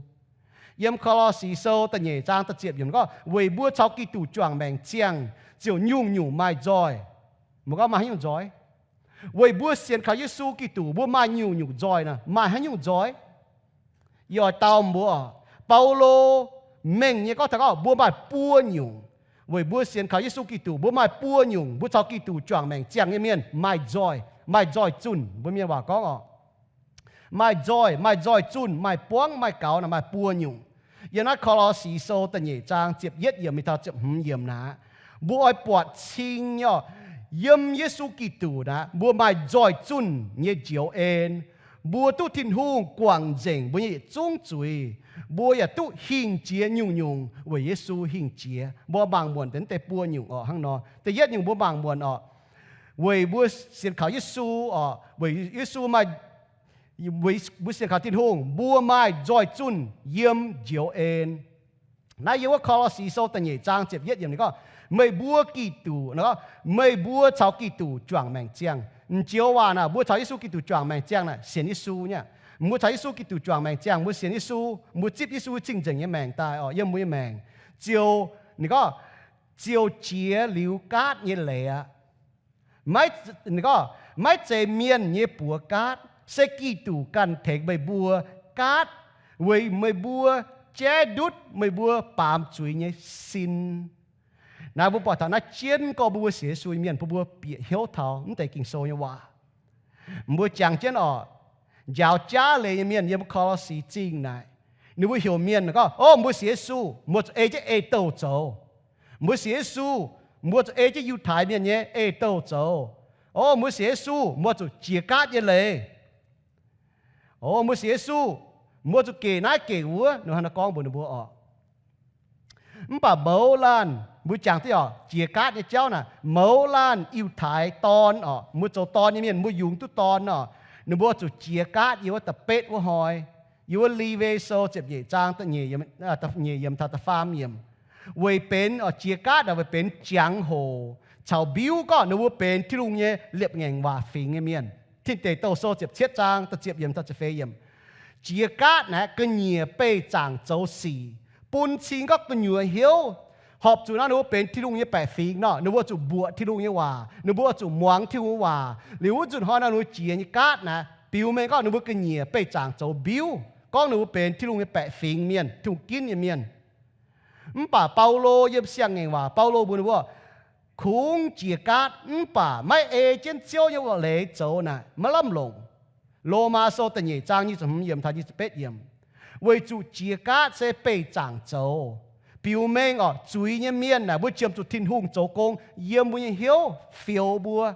Yiem Ko^lo^si Sou da'nyeic zaang da'ziepc yiemc gorngv, weic mbuo caux Giduc juangc maengc ziangh ziouc nyungc-nyungc maaih nzoih. Mbuo gorngv maaih haaix nyungc nzoih? Weic mbuo sienx kaux Yesu Giduc, mbuo maaih nyungc-nyungc nzoih nor. Maaih haaix nyungc nzoih? Yie oix dau mbuo, Baulo mengh nyei gorngv taux gorngv mbuo maaih buo nyungc. Weic mbuo sienx kaux Yesu Giduc, mbuo maaih buo nyungc. Mbuo caux Giduc juangc maengc ziangh nyei mienh maaih nzoih, maaih nzoih zunh. Mbuo mienh waac gorngv oc, maaih nzoih, maaih nzoih zunh, maaih buangv, maaih gaux nor, maaih buo nyungc. Yiem naaiv Ko^lo^si Sou da'nyeic zaang ziepc yietv yiemc mingh taux ziepc hmz yiemc naaic, mbuo oix buatc cing nyei oc, yiem Yesu Giduc naaic mbuo maaih nzoih zunh nyei njoux en. Mbuo duqv Tin-Hungh guangc nzengc mbuo nyei yietc zungv zuiz. Mbuo yaac duqv hingh jiex nyungc-nyungc weic Yesu hingh jiex. Mbuo mangc muonc deix naaiv deix buo nyungc oc hnangv nor. Da'yietv nyungc mbuo mangc muonc oc, weic mbuo sienx kaux Yesu oc, weic Yesu maaih, mbuo sienx kaux Tin-Hungh, mbuo maaih nzoih zunh yiem njoux en. Naaiv yiem wuov Ko^lo^si Sou da'nyeic zaang ziepc yietv yiemc ninh gorngv, meih mbuo Giduc, meih mbuo caux Giduc juangc maengc ziangh. M'njoux waac naaic, mbuo caux Yesu Giduc juangc maengc ziangh naaic, sienx Yesu nyei. Mbuo caux Yesu Giduc juangc maengc ziangh, mbuo sienx Yesu, mbuo zipv Yesu cing-nzengc nyei maengc daaih oc, yiem mbuo nyei maengc, ziouc, ninh gorngv, ziouc jiex liuz gaatv nyei leiz aqv. Maiv, ninh gorngv, maiv zeiz mienh nyei buoz gaatv, se Giduc ganh tengx meih mbuo gaatv, weic meih mbuo jaiv ndutv meih mbuo baamz zuiz nyei sin. Naaiv mbuo buatc taux naaiv jienv gorngv mbuo sienx Yesu nyei mienh, bun mbuo bieqc hnyouv taux mv deix Ging-Sou nyei waac. Mbuo jangx jienv oc, njaaux jaav leiz nyei mienh yiem Ko^lo^si Zingh naaic, ninh mbuo heuc mienh gorngv, o, mbuo sienx Yesu, mbuo zuqc ei jienv ei-douh zoux. Mbuo sienx Yesu, mbuo zuqc ei jienv Yiutai Mienh nyei ei-douh zoux. O, mbuo sienx Yesu, mbuo zuqc jiex gaatv nyei leiz. O, mbuo sienx Yesu, mbuo zuqc gec naaiv gec wuov. Ninh hnangv naaiv gorngv mbuox ninh mbuo oc. Mv baac mouz laanh, mbuo jangx diuh oc, jiex gaatv nyei jauv naaic, mouz laanh Yiutai dorn oc, mbuo zoux dorn nyei mienh, mbuo yungz duqv dorn oc, ninh mbuo zuqc jiex gaatv yiem wuov da'betv wuov hnoi, yiem wuov Lewi Sou ziepc nyeic zaang da'nyeic yiemc taux da'faam yiemc. Weic benx oc, jiex gaatv naaic weic benx jangx hoc caux mbiuv gorngv ninh mbuo benx Tin-Hungh nyei liepc ngaengc waac fingx nyei mienh. Tin Deic Douh Sou ziepc cietv zaang da'ziepc yiemc taux ziepc feix yiemc. Jiex gaatv naaic ga'nyiec beih zaangc zoux sic, bun cing gorngv gu'nyuoz hnyouv. Horpc zuqc nor ninh mbuo benx Tin-Hungh nyei baeqc fingx nor, ninh mbuo zuqc mbuoqc Tin-Hungh nyei waac, ninh mbuo zuqc muangx Tin-Hungh nyei waac. Liuz wuov nzunc hnoi nor ninh mbuo jiex nyei gaatv naaic biux mengh gorngv ninh mbuo ga'nyiec beih zaangc zoux mbiuv, gorngv ninh mbuo benx Tin-Hungh nyei baeqc fingx mienh, Tin-Hungh ginv nyei mienh. Mv baac Baulo yiem Siang-Ngaengc Waac, Baulo mbuox ninh mbuo, kungx jiex gaatv mv baac maiv ei jienv Ziouv nyei leiz zoux naaic maiv lamh longc. Lomaa Sou da'nyeic zaang nyic ziepc hmz yiemc taux nyic ziepc betv yiemc. Weic zuqc jiex gaatv se beih zaangc zoux, biux mengh oc, zuiz nyei mienh naaic mbuo qiemx zuqc Tin-Hungh zoux gong yiem mbuo nyei hnyouv fioux mbuo.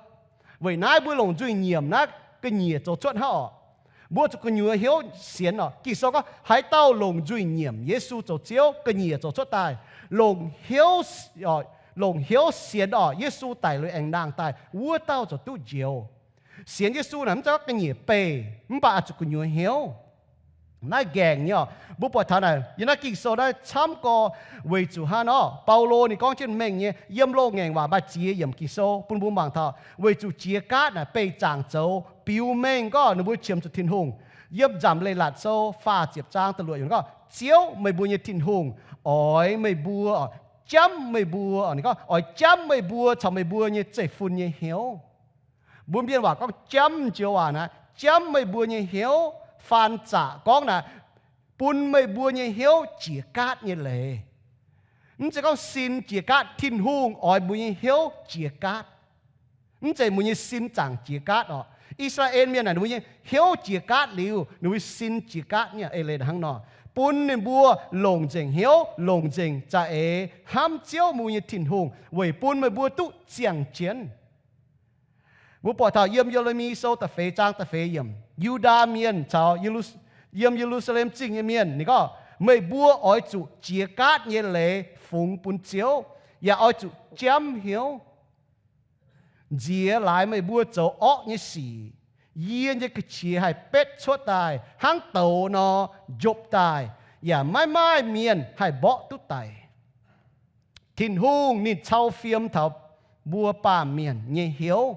Weic naaiv mbuo longc nzuih nyiemc naaiv ga'nyiec zoux cuotv hnangv oc. Mbuo zuqc gu'nyuoz hnyouv sienx oc. Ging-Sou gorngv haaix dauh longc nzuih nyiemc Yesu zoux Ziouv, ga'nyiec zoux cuotv daaih. Longc hnyouv, longc hnyouv sienx oc, Yesu daic liuz aengx nangh daaih, wuov dauh ziouc duqv njoux. Sienx Yesu naaic mv zeiz gorngv ga'nyiec beih, mv baac oix zuqc gu'nyuoz hnyouv. Naaiv nqaengc nyei oc. Mbuo buatc taux naaic yiem naaiv Ging-Sou naaiv camv gorx. Weic zuqc hnangv nor, Baulo ninh gorngv jienv mengh nyei, yiem Loz-Ngaengc Waac maaih ziex yiemc Ging-Sou bun mbuo mangc taux weic zuqc jiex gaatv naaic beih zaangc zoux biux mengh gorngv ninh mbuo qiemx zuqc Tin-Hungh. Yiem Nzamc Leiz-Latc Sou faah ziepc zaang da'luoqc yiemc gorngv, Ziouv, meih mbuo nyei Tin-Hungh, oix meih mbuo, jamv meih mbuo, ninh gorngv oix jamv meih mbuo caux meih mbuo nyei zeiv-fun nyei hnyouv. Mbuo Mienh waac gorngv jamv joux waac naaic, jamv meih mbuo nyei hnyouv. Faan zaqc gorngv naaic, bun meih mbuo nyei hnyouv jiex gaatv nyei leiz. Mv zeiz gorngv sin jiex gaatv, Tin-Hungh oix mbuo nyei hnyouv jiex gaatv. Mv zeiz mbuo nyei sin zaangc jiex gaatv oc. I^saa^laa^en Mienh naaic ninh mbuo nyei hnyouv jiex gaatv liuz, ninh mbuo sin jiex gaatv nyei. Eix leiz hnangv nor, bun ninh mbuo longc nzengc hnyouv, longc nzengc za'eix hnamv Ziouv, mbuo nyei Tin-Hungh, weic bun meih mbuo duqv ziangh jienv. Mbuo buatc taux yiem Ye^le^mi Sou da'feix zaang da'feix yiemc, Yu^ndaa Mienh caux Ye^lu, yiem Ye^lu^saa^lem Zingh nyei mienh, ninh gorngv, Meih mbuo oix zuqc jiex gaatv nyei leiz fungx bun Ziouv, yaac oix zuqc jamv hnyouv nziex laaix meih mbuo zoux orqv nyei sic. Yie nyei ga'qiex haih betv cuotv daaih hnangv douz nor, njopv daaih, yaac maiv maaih mienh haih mborqv duqv daic. Tin-Hungh ninh cau fiem taux mbuo baamh mienh nyei hnyouv.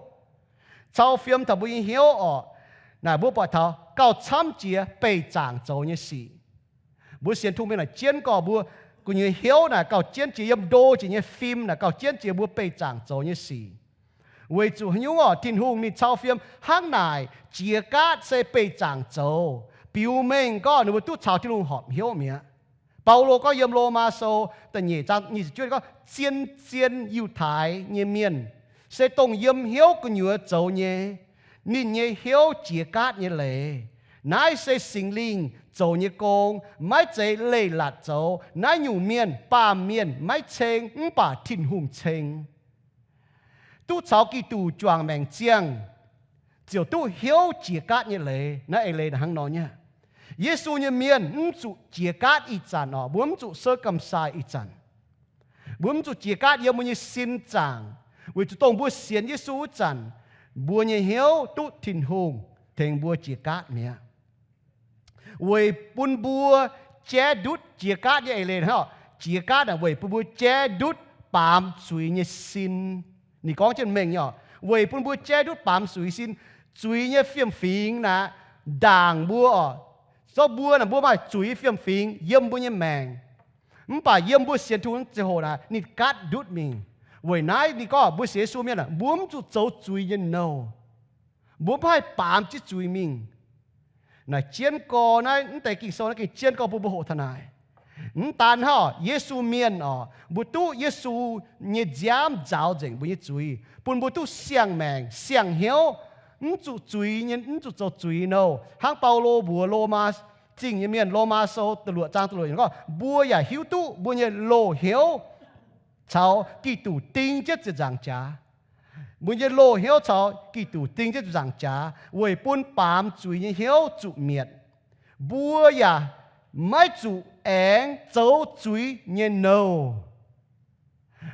Cau fiem taux mbuo nyei hnyouv orqc, naaic mbuo buatc taux gauh camv jiex beih zaangc zoux nyei sic. Mbuo sienx Tin-Hungh mienh naaic jienv gorx mbuo gu'nyuoz hnyouv naaic gauh jienv jiex, yiem ndo jiex nyei fim naaic gauh jienv jiex mbuo beih zaangc zoux nyei sic. Weic zuqc haaix nyungc orqc, Tin-Hungh ninh cau fiem hnangv naaic, jiex gaatv se beih zaangc zoux, biux mengh gorngv ninh mbuo duqv caux Tin-Hungh horpc hnyouv mi'aqv. Baulo gorngv yiem Lomaa Sou da'nyeic zaang nyic ziepc juov gorngv, zien zien Yiutai nyei mienh se dongh yiem hnyouv gu'nyuoz zoux nyei. Ninh nyei hnyouv jiex gaatv nyei leiz. Naaiv se Singx Lingh zoux nyei gong, maiv zeiz leiz-latc zoux. Naaiv nyungc mienh baamh mienh maiv ceng, mv baac Tin-Hungh ceng. Duqv caux Giduc juangc maengc ziangh, ziouc duqv hnyouv jiex gaatv nyei leiz. Naaiv eix leiz hnangv nor nyei. Yesu nyei mienh mv zuqc jiex gaatv ih zanc orqc, mbuo mv zuqc circumcise ih zanc. Mbuo mv zuqc jiex gaatv yiem mbuo nyei sin zaangc, weic zuqc dongh mbuo sienx Yesu wuov zanc, mbuo nyei hnyouv duqv Tin-Hungh tengx mbuo jiex gaatv mi'aqv. Weic bun mbuo jaiv ndutv, jiex gaatv nyei eix leiz hnangv, jiex gaatv naaic weic bun mbuo jaiv ndutv baamz zuiz nyei sin. Ninh gorngv jienv mengh nyei orqc, weic bun mbuo jaiv ndutv baamz zuiz sin. Zuiz nyei fiem-fingx naaic ndaangc mbuo orqc. Zorqv mbuo naaic, mbuo maaih zuiz fiem-fingx yiem mbuo nyei maengc. Mv baac yiem mbuo sienx Tin-Hungh ziangh hoc naaic, ninh gaatv ndutv mingh. Weic naaiv ninh gorngv mbuo sienx Yesu mienh aah, mbuo mv zuqc zoux zuiz nyei nouh. Mbuo mv haih baamz jienv zuiz mingh. Naaic jienv gorx naaiv, mv deix Ging-Sou naaiv gengh jienv gorx bun mbuo hoqc taux naaic. Mv daan hnangv, Yesu mienh orqc, mbuo duqv Yesu nyei nziaamv nzaaux nzengc mbuo nyei zuiz, bun mbuo duqv siang-maengc siang-hnyouv, mv zuqc zuiz nyei, mv zuqc zoux zuiz nouh. Hnangv Baulo mbuox Lomaa Zingh nyei mienh, Lomaa Sou da'luoqc zaang da'luoqc yiemc gorngv, mbuo yaac hiuv duqv mbuo nyei loz-hnyouv caux Giduc ding jienv ziepc nzaangc jaax. Mbuo nyei loz-hnyouv caux Giduc ding jienv ziepc nzaangc jaax weic bun baamz zuiz nyei hnyouv zuqc mietc. Mbuo yaac maiv zuqc aengx zoux zuiz nyei nouh.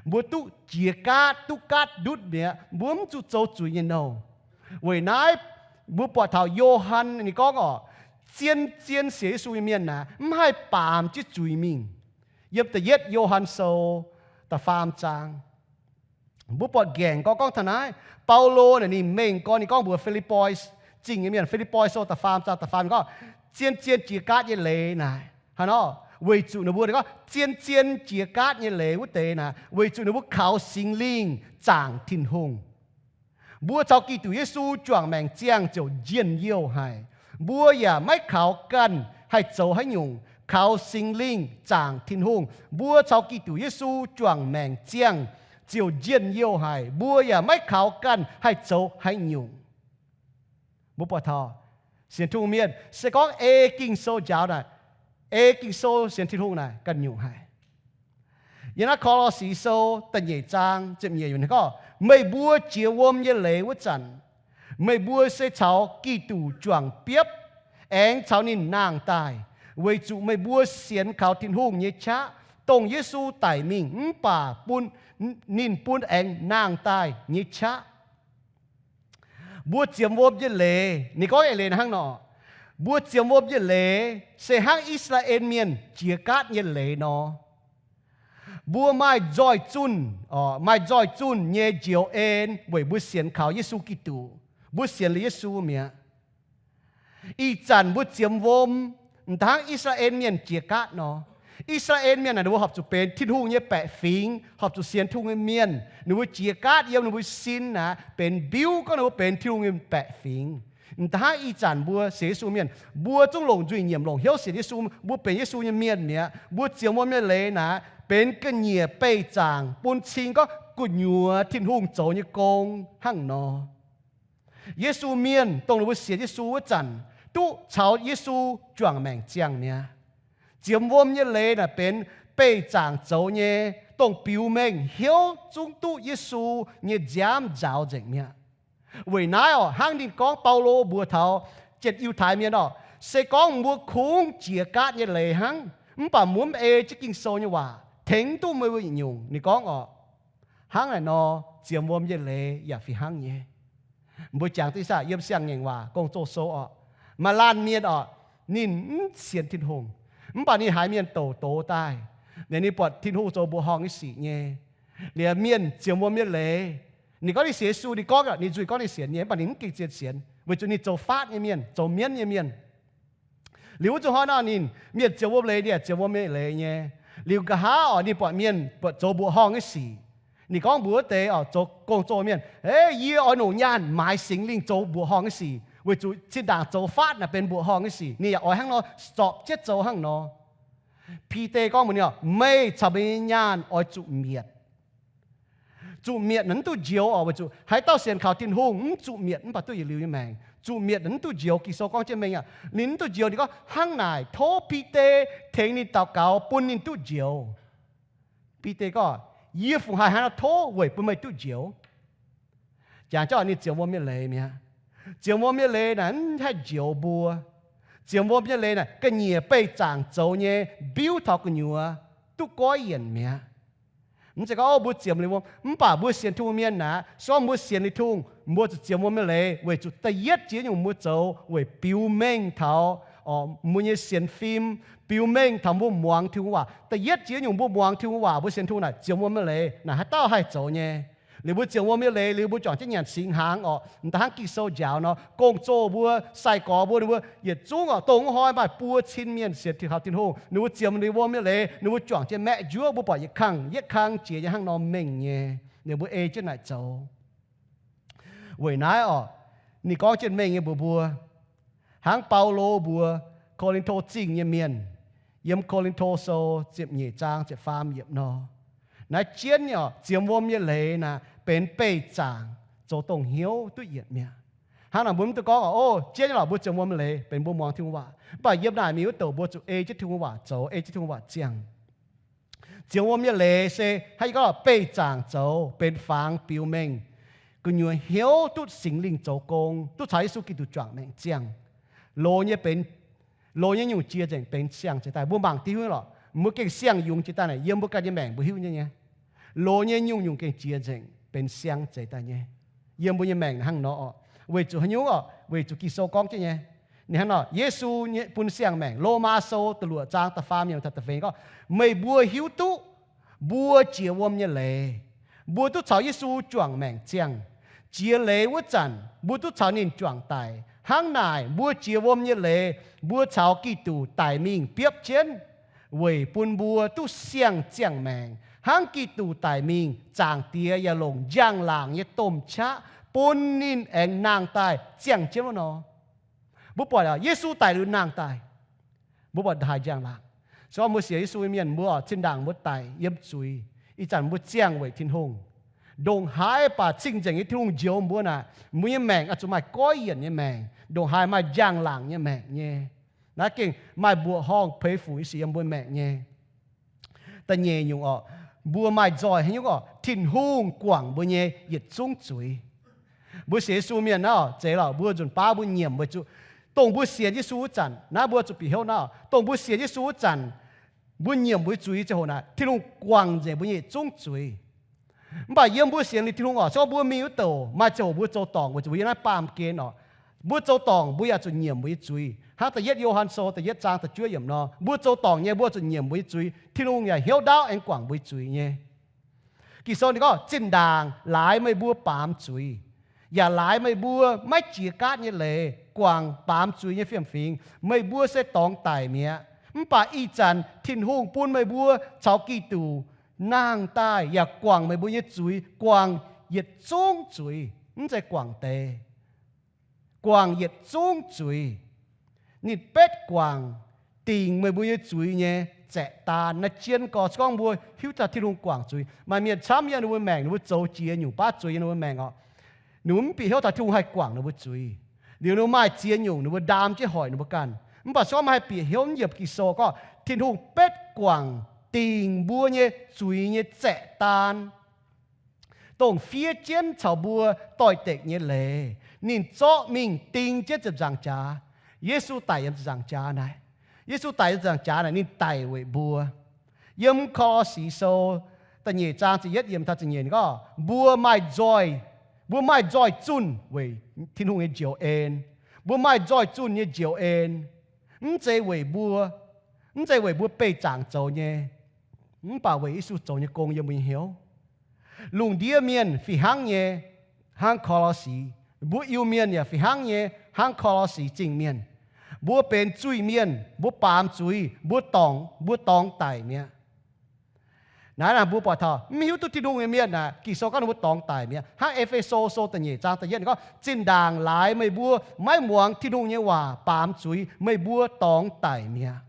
Mbuo duqv jiex gaatv, duqv gaatv ndutv mi'aqv. Mbuo mv zuqc zoux zuiz nyei nouh. Weic naaiv, mbuo buatc taux Yo^han ninh gorngv orqc, zien-zien sienx Yesu nyei mienh naaic mv haih baamz jienv zuiz mingh. Yiem da'yietv Yo^han Sou da'faam zaang, mbuo buatc nqaengc gorngv, gorngv taux naaiv, Baulo naaic ninh mengh gorx ninh gorngv mbuox Fi^lipv^poi Zingh nyei mienh, Fi^lipv^poi Sou da'faam zaang da'faam gorngv, zien-zien jiex gaatv nyei leiz naaic hnangv nor, weic zuqc ninh mbuo, ninh gorngv zien-zien jiex gaatv nyei leiz wuov deix naaic weic zuqc ninh mbuo kaux Singx Lingh zaangc Tin-Hungh. Mbuo caux Giduc Yesu juangc maengc ziangh ziouc njien-youh haic. Mbuo yaac maiv kaux ganh haih zoux haaix nyungc, kaux Singx Lingh zaangc Tin-Hungh. Mbuo caux Giduc Yesu juangc maengc ziangh ziouc njien-youh haic. Mbuo yaac maiv kaux ganh haih zoux haaix nyungc. Mbuo buatc taux sienx Tin-Hungh mienh se gorngv ei Ging-Sou njaaux naaic, ei Ging-Sou sienx Tin-Hungh naaic ganh nyungc haic. Yiem naaiv Ko^lo^si Sou da'nyeic zaang ziepc nyeic yiemc gorngv, meih mbuo jiex wuom nyei leiz wuov zanc, meih mbuo se caux Giduc juangc biopv, aengx caux ninh nangh daaih, weic zuqc meih mbuo sienx kaux Tin-Hungh nyei qaqv, dongh Yesu daic mingh mv baac bun, ninh bun aengx nangh daaih nyei qaqv. Mbuo ziemx wuom nyei leiz, ninh gorngv eix leiz hnangv nor, mbuo ziemx wuom nyei leiz se hnangv I^saa^laa^en Mienh jiex gaatv nyei leiz nor. Mbuo maaih nzoih zunh, maaih nzoih zunh nyei njoux en weic mbuo sienx kaux Yesu Giduc. Mbuo sienx liuz Yesu mi'aqv. Ih zanc mbuo ziemx wuom, m'daaih hnangv I^saa^laa^en Mienh jiex gaatv nor. I^saa^laa^en Mienh naaic ninh mbuo horpc zuqc benx Tin-Hungh nyei baeqc fingx, horpc zuqc sienx Tin-Hungh nyei mienh. Ninh mbuo jiex gaatv yiem ninh mbuo sin aqv, benx mbiuv gorngv ninh mbuo benx Tin-Hungh nyei baeqc fingx. M'daaih hnangv ih zanc mbuo sienx Yesu mienh, mbuo zungv longc nzuih nyiemc longc hnyouv sienx Yesu, mbuo benx Yesu nyei mienh mi'aqv. Mbuo ziemx wuom nyei leiz naaic benx ga'nyiec beih zaangc bun cing gorngv gu'nyuoz Tin-Hungh zoux nyei gong hnangv nor. Yesu mienh dongh ninh mbuo sienx Yesu wuov zanc duqv caux Yesu juangc maengc ziangh mi'aqv. Ziemx wuom nyei leiz naaic benx beih zaangc zoux nyei, dongh biux mengh hnyouv zungv duqv Yesu nyei nziaamv nzaaux nzengc mi'aqv. Weic naaiv orqc, hnangv ninh gorngv, Baulo mbuox taux yiutai mienh orqc, se gorngv mbuo kungx jiex gaatv nyei leiz hnangv, Mv baac mbuo mv ei jienv Ging-Sou nyei waac tengx duqv meih mbuo yietc nyungc. Ninh gorngv oc, hnangv naaic nor, ziemx wuom nyei leiz yaac fih hnangv nyei. Mbuo jangx duqv ih zanc yiem Siang-Ngaengc Waac Gong-Zoh sou oc, maaih laanh mienh oc, ninh mv sienx Tin-Hungh, mv baac ninh haiz mienh douc doz daaih, liuz ninh buatc Tin-Hungh zoux mbuoqc horngh nyei sic nyei, liuz mienh ziemx wuom nyei leiz. Ninh gorngv ninh sienx Yesu, ninh gorngv, ninh nzuih gorngv ninh sienx nyei, mv baac ninh mv gengh zien sienx, weic zuqc ninh zoux faatv nyei mienh, zoux mienv nyei mienh. Liuz wuov zuqc hnoi nor ninh, mienh ziemx wuom leiz, ninh ziemx wuom nyei leiz nyei. Liuz nqa'haav oc, ninh buatc mienh buatc zoux mbuoqc horngh nyei sic. Ninh gorngv mbuox wuov deix oc, zoux gong-zoh mienh, Ei, yie oix nongc nyaanh maaiz Singx Lingh zoux mbuoqc horngh nyei sic, weic zuqc zinh ndaangc zoux faatv naaic benx mbuoqc horngh nyei sic. Ninh yaac oix hnangv nor zorpc jienv zoux hnangv nor. Bide gorngv mbuox ninh oc, Meih caux meih nyei nyaanh oix zuqc mietc. Zuqc mietc naaic mv duqv njoux oc, weic zuqc haaix dauh sienx kaux Tin-Hungh mv zuqc mietc mv baac duqv yietc liuz nyei maengc. Zuqc mietc naaic mv duqv njoux. Ging-Sou gorngv jienv mengh aqv, ninh mv duqv njoux. Ninh gorngv hnangv naaic, tov Bide tengx ninh daux gaux bun ninh duqv njoux. Bide gorngv, Yie fungc haih hnangv nor tov weic bun meih duqv njoux? Jangx jienv ninh ziemx wuom nyei leiz mi'aqv. Ziemx wuom nyei leiz naaic mv haih njoux mbuo. Ziemx wuom nyei leiz naaic ga'nyiec beih zaangc zoux nyei, biuv taux gu'nyuoz duqv goiv yienc mi'aqv. Mv zeiz gorngv, O, mbuo ziemx liuz wuom, mv baac mbuo sienx Tin-Hungh mienh naaic, se gorngv mbuo sienx liuz Tin-Hungh, mbuo zuqc ziemx wuom nyei leiz weic zuqc da'yietv jiex nyungc mbuo zoux weic biux mengh taux mbuo nyei sienx fim, biux mengh taux mbuo muangx Tin-Hungh waac. Da'yietv jiex nyungc mbuo muangx Tin-Hungh waac, mbuo sienx Tin-Hungh naaic ziemx wuom nyei leiz naaic haaix dauh haih zoux nyei. Liuz mbuo ziemx wuom nyei leiz, liuz mbuo juangc jienv nyanc singx hnaangx oc, m'daaih hnangv Ging-Sou njaaux nor, gong-zoh mbuo, sai-gorx mbuo, ninh mbuo yietc zungv oc, dongh wuov hnoi maaih buo cin mienh sienx kaux Tin-Hungh, ninh mbuo ziemx liuz wuom nyei leiz, ninh mbuo juangc jienv maeqv njuov, mbuo buatc yietc kangh yietc kangh jiex nyei hnangv nor mengh nyei. Ninh mbuo ei jienv naaic zoux. Weic naaiv oc, ninh gorngv jienv mengh nyei mbuox mbuo, hnangv Baulo mbuox Ko^lin^to Zingh nyei mienh, yiem Ko^lin^to Sou ziepc nyeic zaang ziepc faam yiemc nor, naaiv jienv nyei oc, ziemx wuom nyei leiz naaic benx beih zaangc zoux dongh hnyouv duqv yietc mi'aqv. Hnangv naaic mbuo mv duqv gorngv oc, O, jienv nyei lorqc, mbuo ziemx wuom nyei leiz benx mbuo muangx Tin-Hungh waac, mv baac yiem naaic mingh wuov douc mbuo zuqc ei jienv Tin-Hungh waac zoux, ei jienv Tin-Hungh waac ziangh. Ziemx wuom nyei leiz se hnangv yie gorngv beih zaangc zoux benx fangx biux mengh, gu'nyuoz hnyouv duqv Singx Lingh zoux gong, duqv caux Yesu Giduc juangc maengc ziangh. Loz nyei benx, loz nyei nyungc jiex nzengc benx siang-zeix daaih. Mbuo mangc diuh lorqc, mbuo gengh siang-yungz jiex daaih naaic, yiem mbuo ganh nyei maengc mbuo hiuv nyei nyei. Loz nyei nyungc-nyungc gengh jiex nzengc benx siang-zeix daaih nyei. Yiem mbuo nyei maengc hnangv nor oc. Weic zuqc haaix nyungc oc? Weic zuqc Ging-Sou gorngv jienv nyei. Ninh hnangv nor, Yesu nyei bun siang-maengc, Lomaa Sou da'luoqc zaang da'faam yiemc taux da'feix gorngv, Meih mbuo hiuv duqv mbuo jiex wuom nyei leiz, mbuo duqv caux Yesu juangc maengc ziangh. Jiex leiz wuov zanc mbuo duqv caux ninh juangc daic. Hnangv naaic mbuo jiex wuom nyei leiz, mbuo caux Giduc daic mingh biopv jienv, weic bun mbuo duqv siang-ziangh maengc, hnangv Giduc daic mingh, Zaangc Diex yaac longc njang-laangc nyei domh qaqv bun ninh aengx nangh daaih ziangh jienv wuov nor. Mbuo buatc Yesu daic liuz nangh daaih, mbuo buatc haiz njang-laangc. Se gorngv mbuo sienx Yesu nyei mienh, mbuo oc, zinh ndaangc mbuo daic yiem zuiz, ih zanc mbuo ziangh weic Tin-Hungh. Ndongc haaix baac cing-nzengc nyei Tin-Hungh njoux mbuo naaic, mbuo nyei maengc oix zuqc maaih goiv yienc nyei maengc, ndongc haaix maaih njang-laangc nyei maengc nyei. Naaiv gengh maaih mbuoqc horngh peix fuc nyei sic yiem mbuo maengc nyei. Da'nyeic nyungc oc, mbuo maaih nzoih haaix nyungc oc? Tin-Hungh guangc mbuo nyei yietc zungv zuiz. Mbuo sienx Yesu mienh naaiv oc, zeiz lorqc, mbuo nzunc baav mbuo nyiemc weic zuqc dongh mbuo sienx Yesu wuov zanc, naaiv mbuo zuqc bieqc hnyouv naaiv oc, dongh mbuo sienx Yesu wuov zanc, mbuo nyiemc mbuo nyei zuiz ziangh hoc naaic, Tin-Hungh guangc nzengc mbuo nyei yietc zungv zuiz. Mv baac yiem mbuo sienx liuz Tin-Hungh oc, se gorngv mbuo mingh wuov douc maaih ziangh hoc mbuo zoux dorngc weic zuqc mbuo yiem naaiv baamh gen oc, mbuo zoux dorngc mbuo yaac zuqc nyiemc mbuo nyei zuiz. Hnangv da'yietv Yo^han Sou da'yietv zaang da'juov yiemc nor, mbuo zoux dorngc nyei mbuo zuqc nyiemc mbuo nyei zuiz. Tin-Hungh yaac hnyouv ndaauv aengx guangc mbuo nyei zuiz nyei. Ging-Sou ninh gorngv, Zinh ndaangc laaix meih mbuo baamz zuiz, yaac laaix meih mbuo maiv jiex gaatv nyei leiz guangc baamz zuiz nyei fiem-fingx, meih mbuo se dorngx daic mi'aqv. Mv baac ih zanc Tin-Hungh bun meih mbuo caux Giduc nangh daaih yaac guangc meih mbuo nyei zuiz, guangc yietc zungv zuiz, mv zeiz guangc deix, guangc yietc zungv zuiz. Ninh betv guangc dingc meih mbuo nyei zuiz nyei zaeqv daan. Naaiv jienv gorx, se gorngv mbuo hiuv taux Tin-Hungh guangc zuiz, maaih mienh camv yiem ninh mbuo maengc, ninh mbuo zoux jiex nyungc baav zuiz yiem ninh mbuo maengc oc, ninh mbuo mv bieqc hnyouv taux Tin-Hungh haih guangc ninh mbuo zuiz. Liuz ninh mbuo maaih ziex nyungc ninh mbuo ndaam jienv hoic ninh mbuo ganh. Mv baac se gorngv meih haih bieqc hnyouv, mv yiemc Ging-Sou gorngv Tin-Hungh betv guangc dingc mbuo nyei zuiz nyei zaeqv daan, dongh fiev jienv caux mbuo doix-dekc nyei leiz, ninh zorqv mingh ding jienv ziepc nzaangc jaax. Yesu daic yiem ziepc nzaangc jaax naaic, Yesu daic nzangc jaax naaic ninh daic weic mbuo. Yiem Ko^lo^si Sou da'nyeic zaang ziepc yietv yiemc taux ziepc nyeic ninh gorngv, mbuo maaih nzoih, mbuo maaih nzoih zunh weic Tin-Hungh nyei njoux en. Mbuo maaih nzoih zunh nyei njoux en, mv zeiz weic mbuo, mv zeiz weic mbuo beih zaangc zoux nyei, mv baac weic Yesu zoux nyei gong yiem mbuo nyei hnyouv. Lungh ndiev mienh fih hnangv nyei hnangv Ko^lo^si. Mbuo Iu-Mienh yaac fih hnangv nyei hnangv Ko^lo^si Zingh mienh. Mbuo benx zuiz mienh, mbuo baamz zuiz, mbuo dorngc, mbuo dorngx daic mi'aqv. Naaiv naaic mbuo buatc taux mv hiuv duqv Tin-Hungh nyei mienh naaic, Ging-Sou gorngv ninh mbuo dorngx daic mi'aqv. Hnangv E^fe^so Sou da'nyeic zaang da'yietv gorngv, zinh ndaangc laaix meih mbuo maiv muangx Tin-Hungh nyei waac, baamz zuiz, meih mbuo dorngx daic mi'aqv.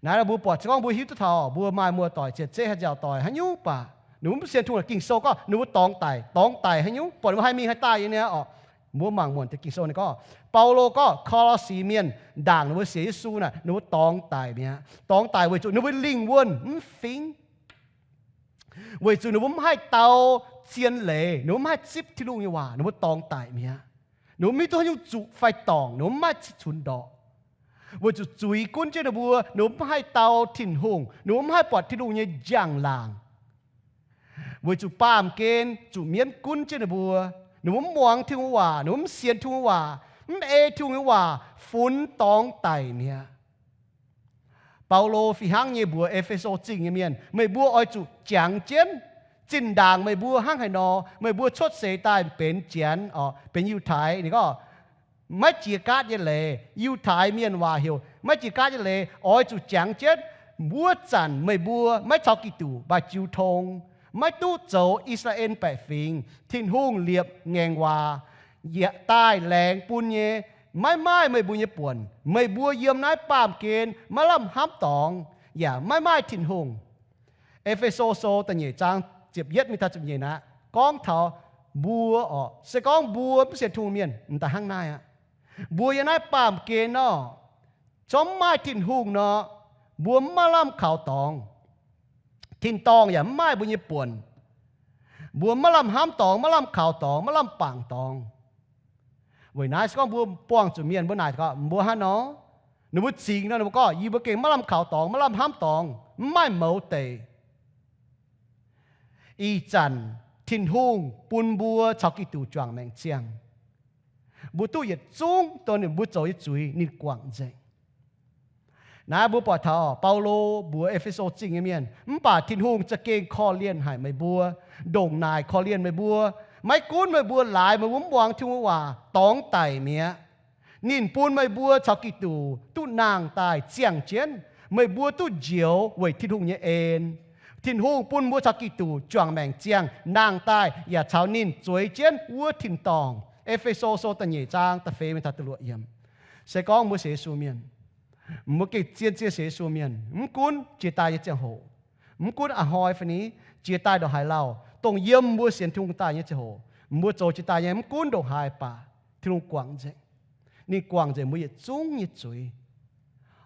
Naaiv mbuo buatc se gorngv mbuo hiuv duqv taux mbuo maaih muoz-doic cien-ceqv haaix nziaauc doic haaix nyungc baac ninh mbuo mv sienx Tin-Hungh, Ging-Sou gorngv ninh mbuo dorngx daic, dorngx daic haaix nyungc, buatc ninh mbuo haih mingh haih daaih nyei orqc. Mbuo mangc muonc deix Ging-Sou ninh gorngv, Baulo gorngv Ko^lo^si mienh ndaangc ninh mbuo sienx Yesu naaic, ninh mbuo dorngx daic mi'aqv. Dorngx daic weic zuqc ninh mbuo lingh wuonh mv fingx, weic zuqc ninh mbuo mv haih dau zien leiz, ninh mbuo mv haih zipv Tin-Hungh nyei waac, ninh mbuo dorngx daic mi'aqv. Ninh mbuo mv hiuv duqv haaix nyungc zuqc fai dorngc, ninh mbuo mv maaih ziex cunx ndorqc. Weic zuqc zuiz gunv jienv ninh mbuo, ninh mbuo mv haih dau Tin-Hungh, ninh mbuo mv haih buatc Tin-Hungh nyei njang-laangc. Weic zuqc baamh gen zuqc mienv gunv jienv ninh mbuo, ninh mbuo mv muangx Tin-Hungh waac, ninh mbuo mv sienx Tin-Hungh waac, mv ei Tin-Hungh nyei waac, funx dorngx daic mi'aqv. Baulo fih hnangv nyei mbuox E^fe^so Zingh nyei mienh, meih mbuo oix zuqc jangx jienv. Zinh ndaangc meih mbuo hnangv haaix nor, meih mbuo cuotv seix daaih benx Janx, orqc, benx Yiutai, ninh gorngv maiv jiex gaatv nyei leiz, Yiutai mienh waac heuc maiv jiex gaatv nyei leiz, oix zuqc jangx jienv. Wuov zanc meih mbuo maiv caux Giduc maaih jiu tong, maiv duqv zoux I^saa^laa^en baeqc fingx, Tin-Hungh liepc ngaengc waac, yietc daaih laengz bun nyei, maiv maaih meih mbuo nyei buonc. Meih mbuo yiem naaiv baamh gen maiv lamh hnamv dorngx, yaac maiv maaih Tin-Hungh. E^fe^so Sou da'nyeic zaang ziepc yietv mingh taux ziepc nyeic naaiv gorngv taux mbuo orqc, se gorngv mbuo mv sienx Tin-Hungh mienh m'daaih hnangv naaiv aqv. Mbuo yiem naaiv baamh gen nor, corc mv maaih Tin-Hungh nor, mbuo mv maaih lamh kaux dorngx. Tin-dorngh yaac mv maaih mbuo nyei buonc. Mbuo maiv lamh hnamv dorngx, maiv lamh kaux dorngx, maiv lamh bangc dorngx. Weic naaiv se gorngv mbuo buangh zuqc mienh mbuo naaic gorngv mbuo hnangv nor, ninh mbuo zingx nor, ninh mbuo gorngv yie mbuo gengh maiv lamh kaux dorngx, maiv lamh hnamv dorngx, mv maaih mouz deic. Ih zanc Tin-Hungh bun mbuo caux Giduc juangc maengc ziangh. Mbuo duqv yietc zungv dongh ninh mbuo zoux nyei zuiz ninh guangc nzengc. Naaiv mbuo buatc taux Baulo mbuox E^fe^so Zingh nyei mienh, mv baac Tin-Hungh za'gengh korv-lienh haic meih mbuo, ndongc naaic korv-lienh meih mbuo. Maiv gunv meih mbuo laaix meih mbuo mv muangx Tin-Hungh waac dorngx daic mi'aqv, ninh bun meih mbuo caux Giduc duqv nangh daaih ziangh jienv. Meih mbuo duqv njoux weic Tin-Hungh nyei en. Tin-Hungh bun mbuo caux Giduc juangc maengc ziangh nangh daaih yaac caux ninh zueiz jienv wuov tin-dorngh. E^fe^so Sou da'nyeic zaang da'feix mingh taux da'luoqc yiemc. Se gorngv mbuo sienx Yesu mienh, mbuo gengh zien-zien sienx Yesu mienh, mv gunv jiex daaih nyei ziangh hoc, mv gunv a'hnoi fai ni, jiex daaih ndongc haaix lauh, dongh yiem mbuo sienx Tin-Hungh daaih nyei ziangh hoc, mbuo zoux jiex daaih nyei mv gunv ndongc haaix baac, Tin-Hungh guangc nzengc. Ninh guangc nzengc mbuo yietc zungv nyei zuiz.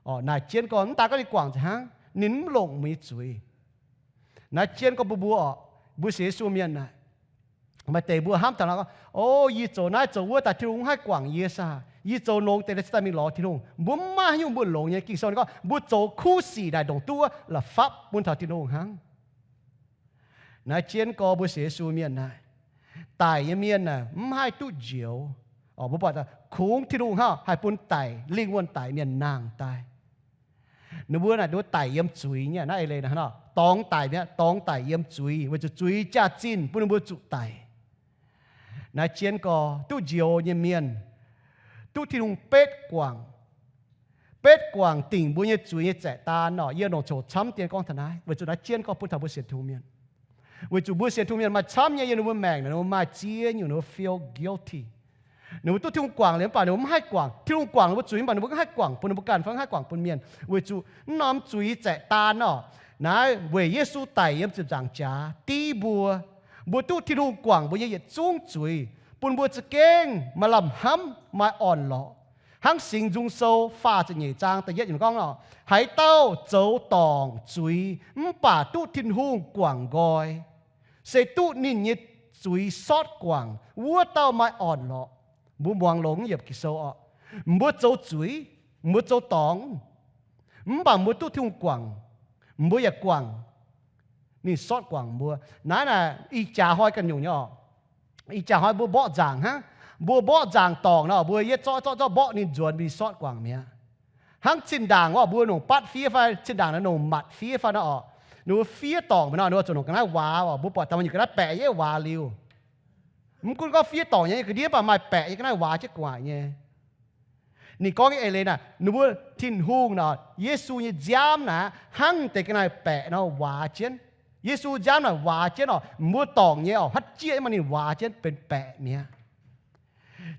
Orqc, naaic jienv gorx mv daaih gorngv ninh guangc nzengc hnangv, ninh mv longc mbuo nyei zuiz. Naaiv jienv gorx mbuo mbuo orqc, mbuo sienx Yesu mienh naaic, maaih deix mbuo hnamv taux nor gorngv, o, yie zoux naaiv zoux wuov daaih Tin-Hungh mv haih guangc yie saah? Yie zoux longx deix naaic cingx daaih mingh lorz Tin-Hungh. Mbuo mv maaih haaix nyungc mbuo longx nyei. Ging-Sou ninh gorngv mbuo zoux kuv sic naaic ndongc duqv wuov la'fapv bun taux Tin-Hungh hnangv. Naaiv jienv gorx mbuo sienx Yesu mienh naaic, daic nyei mienh naaic mv haih duqv njoux. Orqc, mbuo buatc kungx Tin-Hungh hnangv haih bun daic, lingh wuonh daic mienh nangh daaih. Ninh mbuo naaic nduov daic yiem zuiz nyei. Naaiv eix leiz naaic hnangv nor, dorngx daic mi'aqv, dorngx daic yiem zuiz, weic zuqc zuiz jaax-zinh bun ninh mbuo zuqc daic. Naaiv jienv gorx duqv njoux nyei mienh, duqv Tin-Hungh betv guangc. Betv guangc dingc mbuo nyei zuiz nyei zaeqv daan nor, yie longc coc camv dien gorngv taux naaiv, weic zuqc naaiv jienv gorx bun taux mbuo sienx Tin-Hungh mienh. Weic zuqc mbuo sienx Tin-Hungh mienh maaih camv nyei yiem ninh mbuo maengc naaic, ninh mbuo maaih ziex nyungc, ninh mbuo feel guilty. Ninh mbuo duqv Tin-Hungh guangc liuz mv baac ninh mbuo mv haih guangc. Tin-Hungh guangc ninh mbuo zuiz mv baac ninh mbuo mv haih guangc bun ninh mbuo ganh fai mv haih guangc bun mienh, weic zuqc mv norm zuiz zaeqv daan nor. Naaiv weic Yesu daic yiem ziepc nzaangc jaax div mbuo. Mbuo duqv Tin-Hungh guangc mbuo nyei yietc zungv zuiz, bun mbuo za'gengh maaih lamh hnamv, maaih orn-lorqc. Hnangv Singx Nzung Sou faah ziepc nyeic zaang da'yietv yiemc gorngv nor, haaix dauh zoux dorngc zuiz mv baac duqv Tin-Hungh guangc nqoi, se duqv ninh nyei zuiz sortv guangc, wuov dauh maaih orn-lorqc. Mbuo muangx longx yiemc Ging-Sou orqc. Mbuo zoux zuiz, Mbuo zoux dorngc, mv baac mbuo duqv Tin-Hungh guangc, mbuo yaac guangc. Ninh sortv guangc mbuo. Naaiv naaic ih jaax hnoi ganh nyungc nyei oc. Ih jaax hnoi mbuo mborqv nzaangc hnangv. Mbuo mborqv nzaangc dorngc nor, mbuo yie zorqv zorqv zorqv mborqv ninh nzuonx, ninh sortv guangc mi'aqv. Hnangv zinh ndaangc oc, mbuo longc batv fiev fai zinh ndaangc naaiv longc matc fiev fai nor oc, ninh mbuo fiev dorngc mi'aqv nor, ninh mbuo zuqc longc ga'naaiv waaz oc. Mbuo buatc daaih mbuo nyei ga'naaiv baeqc nyei waaz liuz. Mv gunv gorngv fiev dorngc nyei ga'ndiev, mv baac maaih baeqc nyei ga'naaiv waaz jienv gu'nguaaic nyei. Ninh gorngv nyei eix leiz naaic, ninh mbuo Tin-Hungh naaic, Yesu nyei nziaamv naaic hnangv deix ga'naaiv baeqc nor waaz jienv. Yesu nziaamv naaic waaz jienv oc, mbuo dorngc nyei oc, haaix jieqv yie maaih ninh waaz jienv benx baeqc mi'aqv.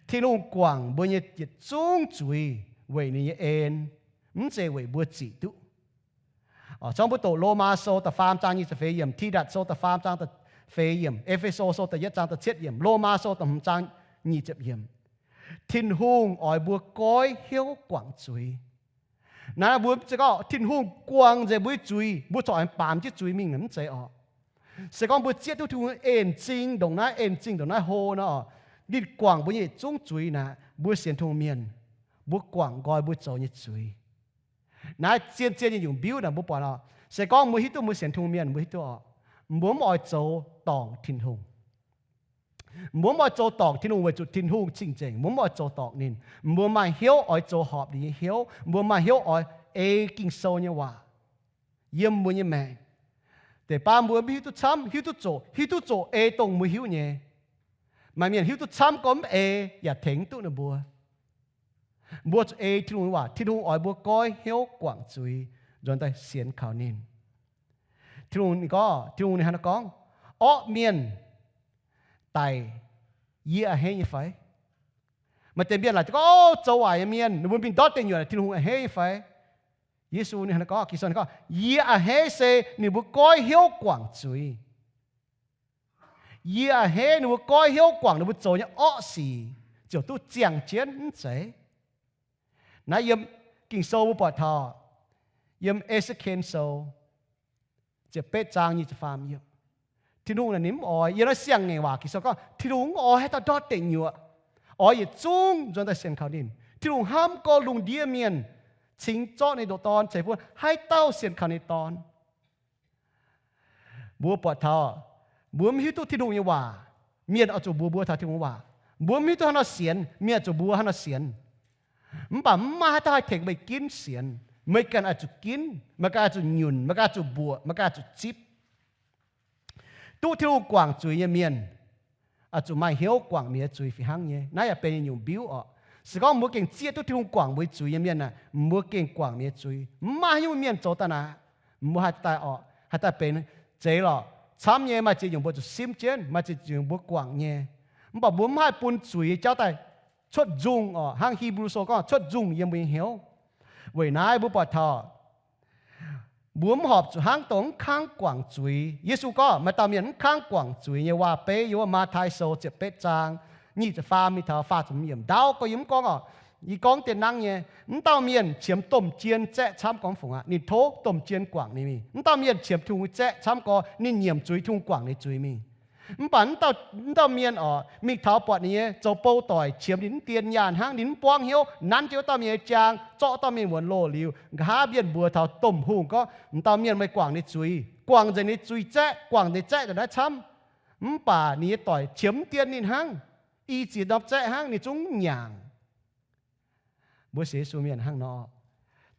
Tin-Hungh guangc mbuo nyei yietc zungv zuiz weic ninh nyei en, mv zeiz weic mbuo zic duqv. Corng mbuo doqc Lomaa Sou da'faam zaang nyic ziepc feix yiemc, Tidatc Sou da'faam zaang da'feix yiemc, E^fe^so Sou da'yietv zaang da'cietv yiemc, Lomaa Sou da'hmz zaang nyic ziepc yiemc. Tin-Hungh oix mbuo goiv hnyouv guangc zuiz. Naaiv mbuo mv zeiz gorngv Tin-Hungh guangc nzengc mbuo nyei zuiz, mbuo corc aengx baamz jienv zuiz mingh, mv zeiz oc. Se gorngv mbuo zieqv duqv Tin-Hungh en zingh ndongc naaiv, en zingh ndongc naaiv hlo nor, ninh guangc mbuo nyei yietc zungv zuiz naaic, mbuo sienx Tin-Hungh mienh, mbuo guangc nqoi mbuo zoux nyei zuiz. Naaiv zien zien nyei nyungc mbiuv naaic mbuo buatc oc. Se gorngv mbuo hiuv duqv mbuo sienx Tin-Hungh mienh, mbuo hiuv duqv oc, mbuo mv oix zoux dorngc Tin-Hungh. Mbuo mv oix zoux dorngc Tin-Hungh weic zuqc Tin-Hungh cing-nzengc. Mbuo mv oix zoux dorngc ninh. Mbuo maaih hnyouv oix zoux horpc ninh nyei hnyouv. Mbuo maaih hnyouv oix ei Ging-Sou nyei waac yiem mbuo nyei maengc. Deix baav mbuo mv hiuv duqv camv, hiuv duqv zoqc, hiuv duqv zoqc ei dongh mbuo hiuv nyei. Maaih mienh hiuv duqv camv gorngv mv ei yaac tengx mv duqv ninh mbuo. Mbuo zuqc ei Tin-Hungh nyei waac. Tin-Hungh oix mbuo goiv hnyouv guangc zuiz, nzuonx daaih sienx kaux ninh. Tin-Hungh ninh gorngv, Tin-Hungh ninh hnangv naaiv gorngv, orqv mienh daic, yie a'hneiv nyei fai? Maaih deix mienh laaic gorngv, o, zoux waaic nyei mienh, ninh mbuo mingh ndortv deic nyuoqc, Tin-Hungh a'hneiv nyei fai? Yesu ninh hnangv naaiv gorngv, Ging-Sou ninh gorngv, yie a'hneiv se ninh mbuo goiv hnyouv guangc zuiz. Yie a'hneiv ninh mbuo goiv hnyouv guangc ninh mbuo zoux nyei orqv sic ziouc duqv ziangh jienv, mv zeiz? Naaiv yiem Ging-Sou mbuo buatc taux, yiem E^se^ken Sou ziepc betv zaang nyic ziepc faam yiemc. Tin-Hungh naaic ninh mv oix, yiem naaiv siang-ngaengc waac Ging-Sou gorngv, Tin-Hungh mv oix haaix dauh ndortv deic nyuoqc. Oix yietc zungv nzuonx daaih sienx kaux ninh. Tin-Hungh hnamv gorx-lungh ndiev mienh, cingx zorqv ninh ndoqc Dorn ceix bun haaix dauh sienx kaux ninh Dorn. Mbuo buatc taux, mbuo mv hiuv duqv Tin-Hungh nyei waac, mienh oix zuqc mbuox mbuo taux Tin-Hungh nyei waac. Mbuo mv hiuv duqv haaix nor sienx, mienh oix zuqc mbuox haaix nor sienx. Mv baac mv maaih haaix dauh haih tengx meih ginv sienx. Meih ganh oix zuqc ginv, meih ganh oix zuqc nyunc, meih ganh oix zuqc mbuoqc, meih ganh oix zuqc zipv. Duqv Tin-Hungh guangc zuiz nyei mienh oix zuqc maaih hnyouv guangc mienh nyei zuiz fih hnangv nyei. Naaiv yaac benx nyungc mbiuv oc. Se gorngv mbuo gengh zieqv duqv Tin-Hungh guangc mbuo nyei zuiz nyei mienh aah, mbuo gengh guangc mienh nyei zuiz. Mv maaih haaix nyungc mienh zoux daaih naaic, mbuo haih daaih oc, haih daaih benx zeiz lorqc. Camv nyei maaih ziex nyungc mbuo zuqc simv jienv, maaih ziex nyungc mbuo guangc nyei. Mv baac mbuo mv haih bun zuiz jauv daaih cuotv nzungh oc, hnangv Hipv^lu Sou gorngv cuotv nzungh yiem mbuo nyei hnyouv. Weic naaiv mbuo buatc taux mbuo mv horpc zuqc hnangv dongh mv kangv guangc zuiz. Yesu gorngv maaih dauh mienh mv kangv guangc zuiz nyei waac-beiv yiem wuov Matv^tai Sou ziepc betv zaang nyic ziepc faam mingh taux faah ziepc hmz yiemc. Ndaauv gorx yie mv gorngv oc, yie gorngv dien nangv nyei. Mv dauh mienh qiemx domh jien zaeqv camv gorx mv fungc aqv. Ninh tov domh jien guangc ninh mingh. Mv dauh mienh qiemx Tin-Hungh zaeqv camv gorx, ninh nyiemc zuiz Tin-Hungh guangc ninh zuiz mingh. Mv baac mv dauh mienh oc, mingh taux buatc ninh nyei zoux bou doic qiemx ninh mv dien nyaanh hnangv, ninh mv buangv hnyouv, nanv jienv wuov dauh mienh nyei jaang, zorqv wuov dauh mienh wuonx loh liuz, nqa'haav mienh mbuox taux domh hungh gorngv, mv dauh mienh meih guangc ninh zuiz, guangc nzengc ninh zuiz zaeqv, guangc ninh zaeqv ndongc naaiv camv. Mv baac ninh nyei doic qiemx mv dien ninh hnangv, i ziex norm zaeqv hnangv, ninh zungv mv nyaangc. Mbuo sienx Yesu mienh hnangv nor,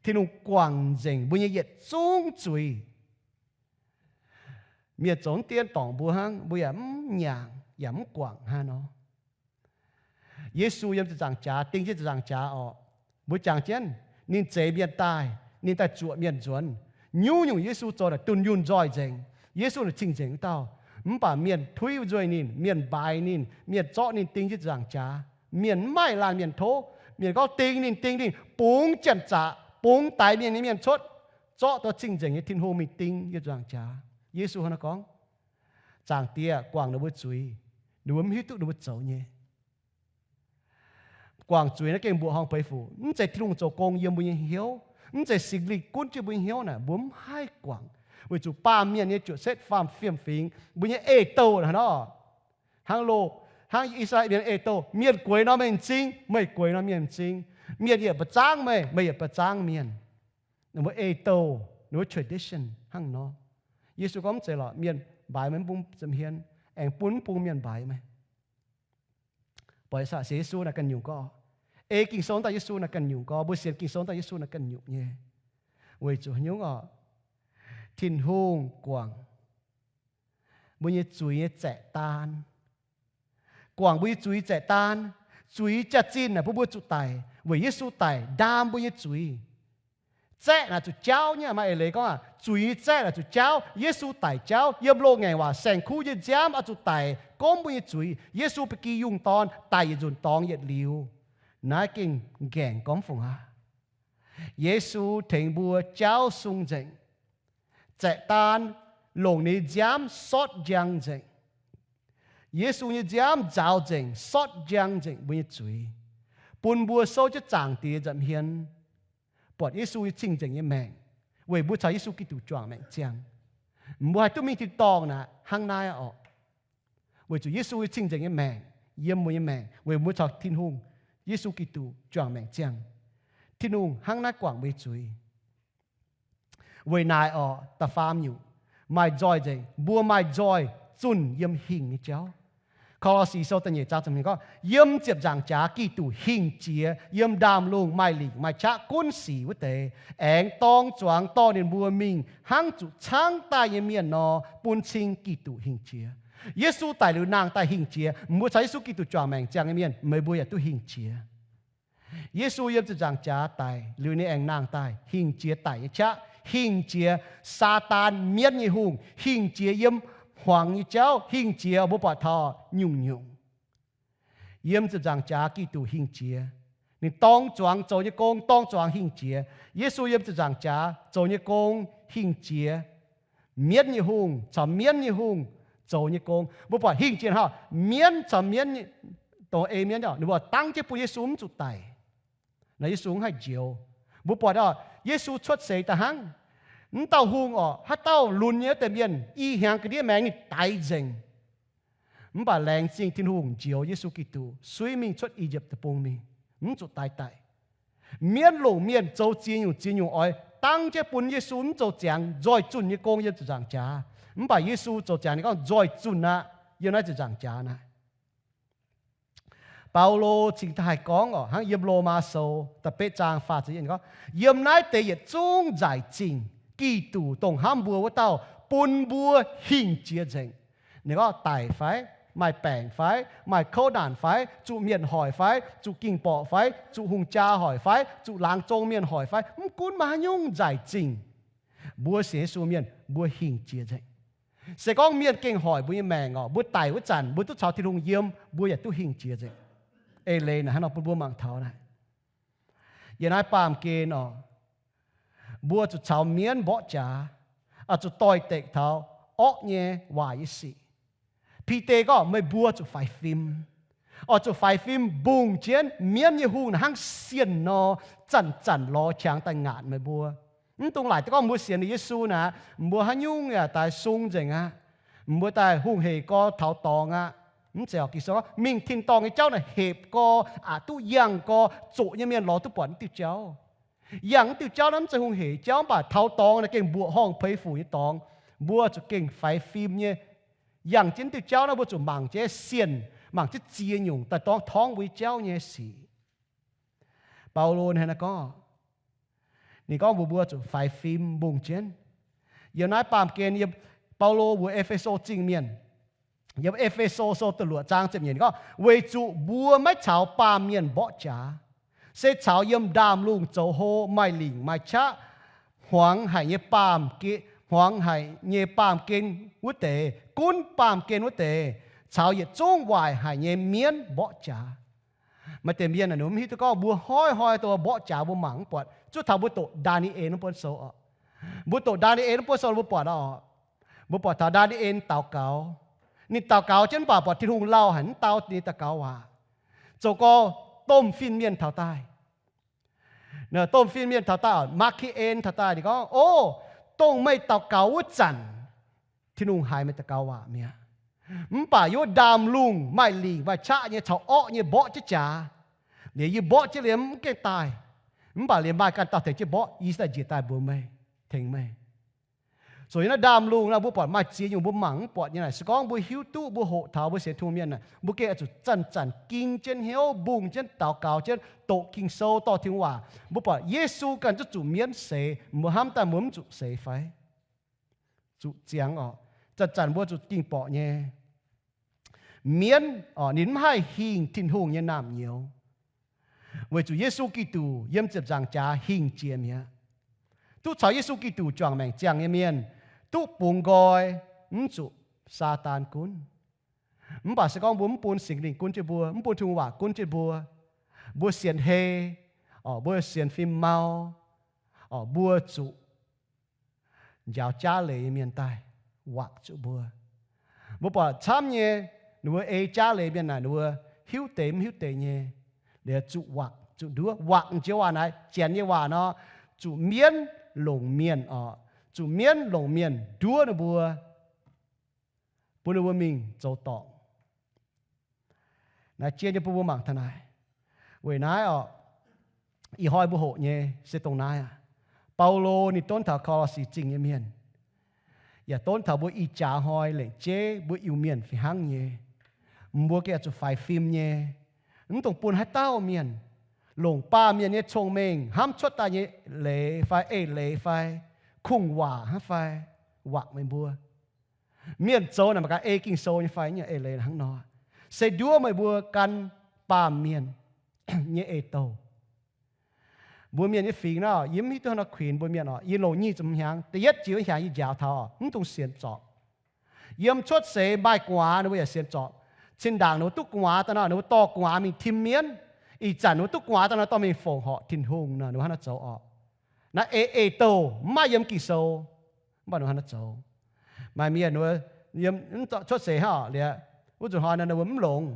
Tin-Hungh guangc nzengc mbuo nyei yietc zungv zuiz. Mienh zoux mv dien dorngc mbuo hnangv, mbuo yaac mv nyaangc yaac mv guangc hnangv nor. Yesu yiem ziepc nzaangc jaax, ding jienv ziepc nzaangc jaax oc. Mbuo jangx jienv, ninh zeix mienh daaih, ninh daaih zuoqc mienh nzuonx. Nyungc-nyungc Yesu zoux naaic dunh yunh nzoih nzengc. Yesu naaic cing-nzengc wuov dauh. Mv baac mienh tuiv nzuih ninh, mienh mbaaix ninh, mienh zorqv ninh ding jienv ziepc nzaangc jaax. Mienh mv maaih laanh mienh tov. Mienh gorngv, ding ninh, ding ninh, bungx janx-zaqc, bungx daix mienh nyei mienh cuotv, zorqv dongh cing-nzengc nyei Tin-Hungh mingh ding yiem ziepc nzaangc jaax. Yesu hnangv naaiv gorngv, Zaangc Diex guangc ninh mbuo zuiz. Ninh mbuo mv hiuv duqv ninh mbuo zoux nyei. Guangc zuiz naaiv gengh mbuoqc horngh peix fuc. Mv zeiz Tin-Hungh zoux gong yiem mbuo nyei hnyouv. Mv zeiz Singx Lingh gunv jienv mbuo nyei hnyouv naaic, mbuo mv haih guangc. Weic zuqc baamh mienh nyei juoqc setv faam-fiem-fingx, mbuo nyei eix-douh hnangv nor. Hnangv loz, hnangv I^saa^laa^en mienh eix-douh, mienh gueix nor meih m'zing, meih gueix nor mienh m'zing. Mienh yietc ba'zangv meih, meih yietc ba'zangv mienh. Ninh mbuo ei-douh, ninh mbuo tradition hnangv nor. Yesu gorngv, mv zeiz lorqc, mienh mbaix meih mv bung ziepc hmien, aengx bun mv bung mienh mbaix meih. Buatc sienx Yesu naaiv ganh nyungc gorngv, ei Ging-Sou daaih Yesu naaiv ganh nyungc gorngv, mbuo sienx Ging-Sou daaih Yesu naaiv ganh nyungc nyei. Weic zuqc haaix nyungc orqc? Tin-Hungh guangc mbuo nyei zuiz nyei zaeqv daan. Guangc mbuo nyei zuiz zaeqv daan. Zuiz jaax-zinh naaic bun mbuo zuqc daic, weic Yesu daic ndaam mbuo nyei zuiz. Zaeqv naaic zuqc jaauv nyei, maaih eix leiz gorngv aqv, zuiz nyei zaeqv naaic zuqc jaauv. Yesu daic jaauv, yiem loz-ngaengc waac saeng-kuv nyei nziaamv oix zuqc daic, gomv mbuo nyei zuiz. Yesu ba'gi yungh dorn daic yietc nzunc dorngx yietc liuz. Naaiv gengh ngaengc gormx fungc aqv. Yesu tengx mbuo jaauv sung nzengc, zaeqv daan, longc ninh nziaamv sortv njang nzengc. Yesu nyei nziaamv nzaaux nzengc, sortv njang nzengc mbuo nyei zuiz, bun mbuo souv jienv Zaangc Diex nza'hmien, buatc Yesu nyei cing-nzengc nyei maengc, weic mbuo caux Yesu Giduc juangc maengc ziangh. Mbuo haih duqv mingh tin-dorngh naaic hnangv naaiv orqc. Weic zuqc Yesu nyei cing-nzengc nyei maengc yiem mbuo nyei maengc, weic mbuo caux Tin-Hungh, Yesu Giduc juangc maengc ziangh. Tin-Hungh hnangv naaiv guangc mbuo nyei zuiz. Weic naaic orqc, da'faam nyungc, maaih nzoih nzengc. Mbuo maaih nzoih zunh yiem hingh nyei jauv. Ko^lo^si Sou da'nyeic zaang ziepc hmz gorngv, yiem ziepc nzaangc jaax Giduc hingh jiex yiem ndaamv-lungh maaih lingc maaih qaqv gunv sic wuov deix, aengx dorng zuangx dorh ninh mbuo mingh hnangv zuqc caangv daaih nyei mienh nor, bun cing Giduc hingh jiex. Yesu daic liuz nangh daaih hingh jiex, mbuo caux Yesu Giduc juangc maengc ziangh nyei mienh, meih mbuo yaac duqv hingh jiex. Yesu yiem ziepc nzaangc jaax daic liuz ninh aengx nangh daaih hingh jiex daic nyei qaqv, hingh jiex Saadaan mienv nyei hungh, hingh jiex yiem hmuangx nyei jauv, hingh jiex mbuo buatc taux nyungc-nyungc. Yiem ziepc nzaangc jaax Giduc hingh jiex, ninh dorng zuangx zoux nyei gong, dorng zuangx hingh jiex. Yesu yiem ziepc nzaangc jaax zoux nyei gong hingh jiex mienv nyei hungh caux mienv nyei hungh zoux nyei gong. Mbuo buatc hingh jiex hnangv, mienv caux mienv, dongh ei mienv, ninh mbuo dangv jienv bun Yesu mv zuqc daic. Naaiv Yesu mv haih njoux. Mbuo buatc orqc, Yesu cuotv seix daaih hnangv, mv dauh hungh orqc, haaix dauh lunx nyei wuov deix mienh, i hnyangx ga'ndiev maengx ninh daix nzengc. Mv baac laengz zingh Tin-Hungh njoux Yesu Giduc suiv mingh cuotv I^yipv Deic-Bung mingh, mv zuqc daix daic. Mienv longc mienh zoux ziex nyungc ziex nyungc oix dangv jienv bun Yesu mv zoux ziangx nzoih zunh nyei gong yiem ziepc nzaangc jaax. Mv baac Yesu zoux ziangx ninh gorngv, nzoih zunh aqv, yiem naaiv ziepc nzaangc jaax naaiv. Baulo cingx daaih haih gorngv orqc, hnangv yiem Lomaa Sou da'betv zaang faah ziepc yietv gorngv, yiem naaiv deix yietc zungv nzaic zingh Giduc, dongh hnamv mbuo wuov dauh, bun mbuo hingh jiex nzengc. Ninh gorngv daic fai, maaih baengc fai, maaih kouv naanc fai, zuqc mienh hoic fai, zuqc ging-borqc fai, zuqc hungh jaa hoic fai, zuqc laangz zong mienh hoic fai, mv gunv maaih haaix nyungc nzaic zingh, mbuo sienx Yesu mienh mbuo hingh jiex nzengc. Se gorngv mienh gengh hoic mbuo nyei maengc orqc, mbuo daic wuov zanc mbuo duqv caux Tin-Hungh yiem, mbuo yaac duqv hingh jiex nzengc. Eix leiz naaic hnangv nor bun mbuo mangc taux naaic, yiem naaiv baamh gen orqc, mbuo zuqc caux mienv mborqv jaax, oix zuqc doix-dekc taux orqv nyei waaic nyei sic. Bide gorngv meih mbuo zuqc faix fim. Oix zuqc faix fim mbungh jienv mienv nyei hungh naaic hnangv sienh nor, zanc-zanc lorz qangx daaih ngaatc meih mbuo. Mv dungx laaic daaih gorngv mbuo sienx liuz Yesu naaic, mbuo haaix nyungc yaac daaih sung nzengc aqv. Mbuo daaih hungh hec gorx taux dorngx aqv. Mv zeiz orqc, Ging-Sou gorngv mingh tin-dorngh nyei jauv naaic hepc gorx, aqc duqv yangh gorx, zoqc nyei mienh lorz duqv buatc mv diuh jauv. Yangh mv diuh jauv naaiv mv zeiz hungh hec jauv, mv baac taux dorngx naaic gengh mbuoqc horngh peix fuc nyei dorngx. Mbuo zuqc gengh faix fim nyei yangh jienv mv diuh jauv naaiv, mbuo zuqc mangc jienv sienh, mangc jienv ziex nyungc daaih dorngx torngv mbuo nyei jauv nyei sic. Baulo hnangv naaiv gorngv, ninh gorngv mbuox mbuo zuqc faix fim mbungh jienv. Yiem naaiv baamh gen, yiem Baulo mbuox E^fe^so Zingh mienh, yiem E^fe^so Sou da'luoqc zaang ziepc nyeic gorngv, weic zuqc mbuo maiv caux baamh mienh mborqv jaax, se caux yiem ndaamv-lungh zoux hlo, maaih lingc maaih qaqv, hmuangx haic nyei baamh gen, hmuangx haic nyei baamh gen wuov deix, gunv baamh gen wuov deix, caux yietc zungv waaic haic nyei mienv mborqv jaax. Maaih deix mienh ninh mv hiuv duqv gorngv mbuo hnoi-hnoi dongh mborqv jaax mbuo mangc mv buatc. Zuov taux mbuo doqc Ndaa^ni^en wuov buonv sou oc. Mbuo doqc Ndaa^ni^en wuov buonv sou mbuo buatc oc. Mbuo buatc taux Ndaa^ni^en daux gaux. Ninh daux gaux jienv mv baac buatc Tin-Hungh lauh haic mv dau ninh daux gaux waac. Zoux gau, domh fin-mienh taux daaih. Domh fin-mienh taux daaih, Maa^ke^en taux daaih, ninh gorngv, O, dongh meih daux gaux wuov zanc, Tin-Hungh haiz meih daux gaux waac mi'aqv. Mv baac yiem ndaamv-lungh maaih lingc maaih qaqv nyei caux orqv nyei mborqv jienv jaax. Liuz yie mborqv jienv liemh mv gaengh daaih, mv baac liemh maaih ganh dauh tengx jienv mborqv, yie se daaih njiec daaih mbuox meih, tengx meih. Zoux yiem naaiv ndaamv-lungh naaic mbuo buatc maaih ziex nyungc mbuo mangc mv buatc nyei naaic. Se gorngv mbuo hiuv duqv, mbuo hoqc taux mbuo sienx Tin-Hungh mienh naaic, mbuo gengh oix zuqc zanc-zanc ging jienv hnyouv, mbungh jienv daux gaux jienv, doqc Ging-Sou dorh Tin-Hungh waac. Mbuo buatc Yesu ganh zuqc zuqc mienv seix, mbuo hnamv daaih mbuo mv zuqc seix fai? Zuqc ziangx oc. Zanc-zanc mbuo zuqc ging borqc nyei. Mienv oc, ninh mv haih hingh Tin-Hungh nyei naamh nyouz, weic zuqc Yesu Giduc yiem ziepc nzaangc jaax hingh jiex mi'aqv. Duqv caux Yesu Giduc juangc maengc ziangh nyei mienh duqv bungx nqoi, mv zuqc Saadaan gunv. Mv baac se gorngv mbuo mv bun Singx Lingh gunv jienv mbuo, mv bun Tin-Hungh waac gunv jienv mbuo, mbuo sienx hei, oc, mbuo sienx fim mau, oc, mbuo zuqc njaaux jaav leiz nyei mienh daaih wakc zuqc mbuo. Mbuo buatc camv nyei, ninh mbuo ei jaav leiz mienh naaic, ninh mbuo hiuv deix mv hiuv deix nyei, liuz zuqc wakc zuqc nduov. Wakc jiex waac naaiv, janx nyei waac nor, zuqc mienv longc mienh oc, zuqc mienv longc mienh nduov ninh mbuo, bun ninh mbuo mingh zoux dorngc. Naaiv jien nyei bun mbuo mangc taux naaic. Weic naaiv oc, ih hnoi mbuo hoqc nyei se dongh naaiv aqv. Baulo ninh donv taux Ko^lo^si Zingh nyei mienh, yaac donv taux mbuo ih jaax hnoi lengc jeiv mbuo Iu-Mienh fih hnangv nyei. Mbuo gengh zuqc faix fim nyei. Mv dungx bun haaix dauh mienh longc baamh mienh nyei cong-mengh hnamv cuotv daaih nyei leiz fai eix leiz fai kungx-waac hnangv fai wakc meih mbuo. Mienh zoux naaic mangc gaax ei Ging-Sou nyei fai, eix leiz hnangv nor. Se nduov meih mbuo gan baamh mienh nyei eix-douh. Mbuo mienh nyei fingx naaiv, yie mv hiuv duqv haaix nor kuinx mbuo mienh oc. Yie longc nyic ziepc hnyangx, da'yietv jiex wuov hnyangx yie njaaux taux oc, mv dungx sienx zorpc. Yiem cuotv seix maaih gu'nguaaz ninh mbuo yaac sienx zorpc. Cin-ndaangc ninh mbuo duqv gu'nguaaz daaih nor, ninh mbuo dorh gu'nguaaz mingh tim mienv. Ih zanc ninh mbuo duqv gu'nguaaz daaih nor, dorh mingh fongc horc Tin-Hungh nor, ninh mbuo hnangv naaiv zoux oc. Naaiv ei, ei-douh mv maaih yiem Ging-Sou, mv baac ninh mbuo hnangv naaiv zoux. Maaih mienh ninh mbuo yiem cuotv seix hnangv oc, liuz wuov nzunc hnoi nor ninh mbuo mv longx.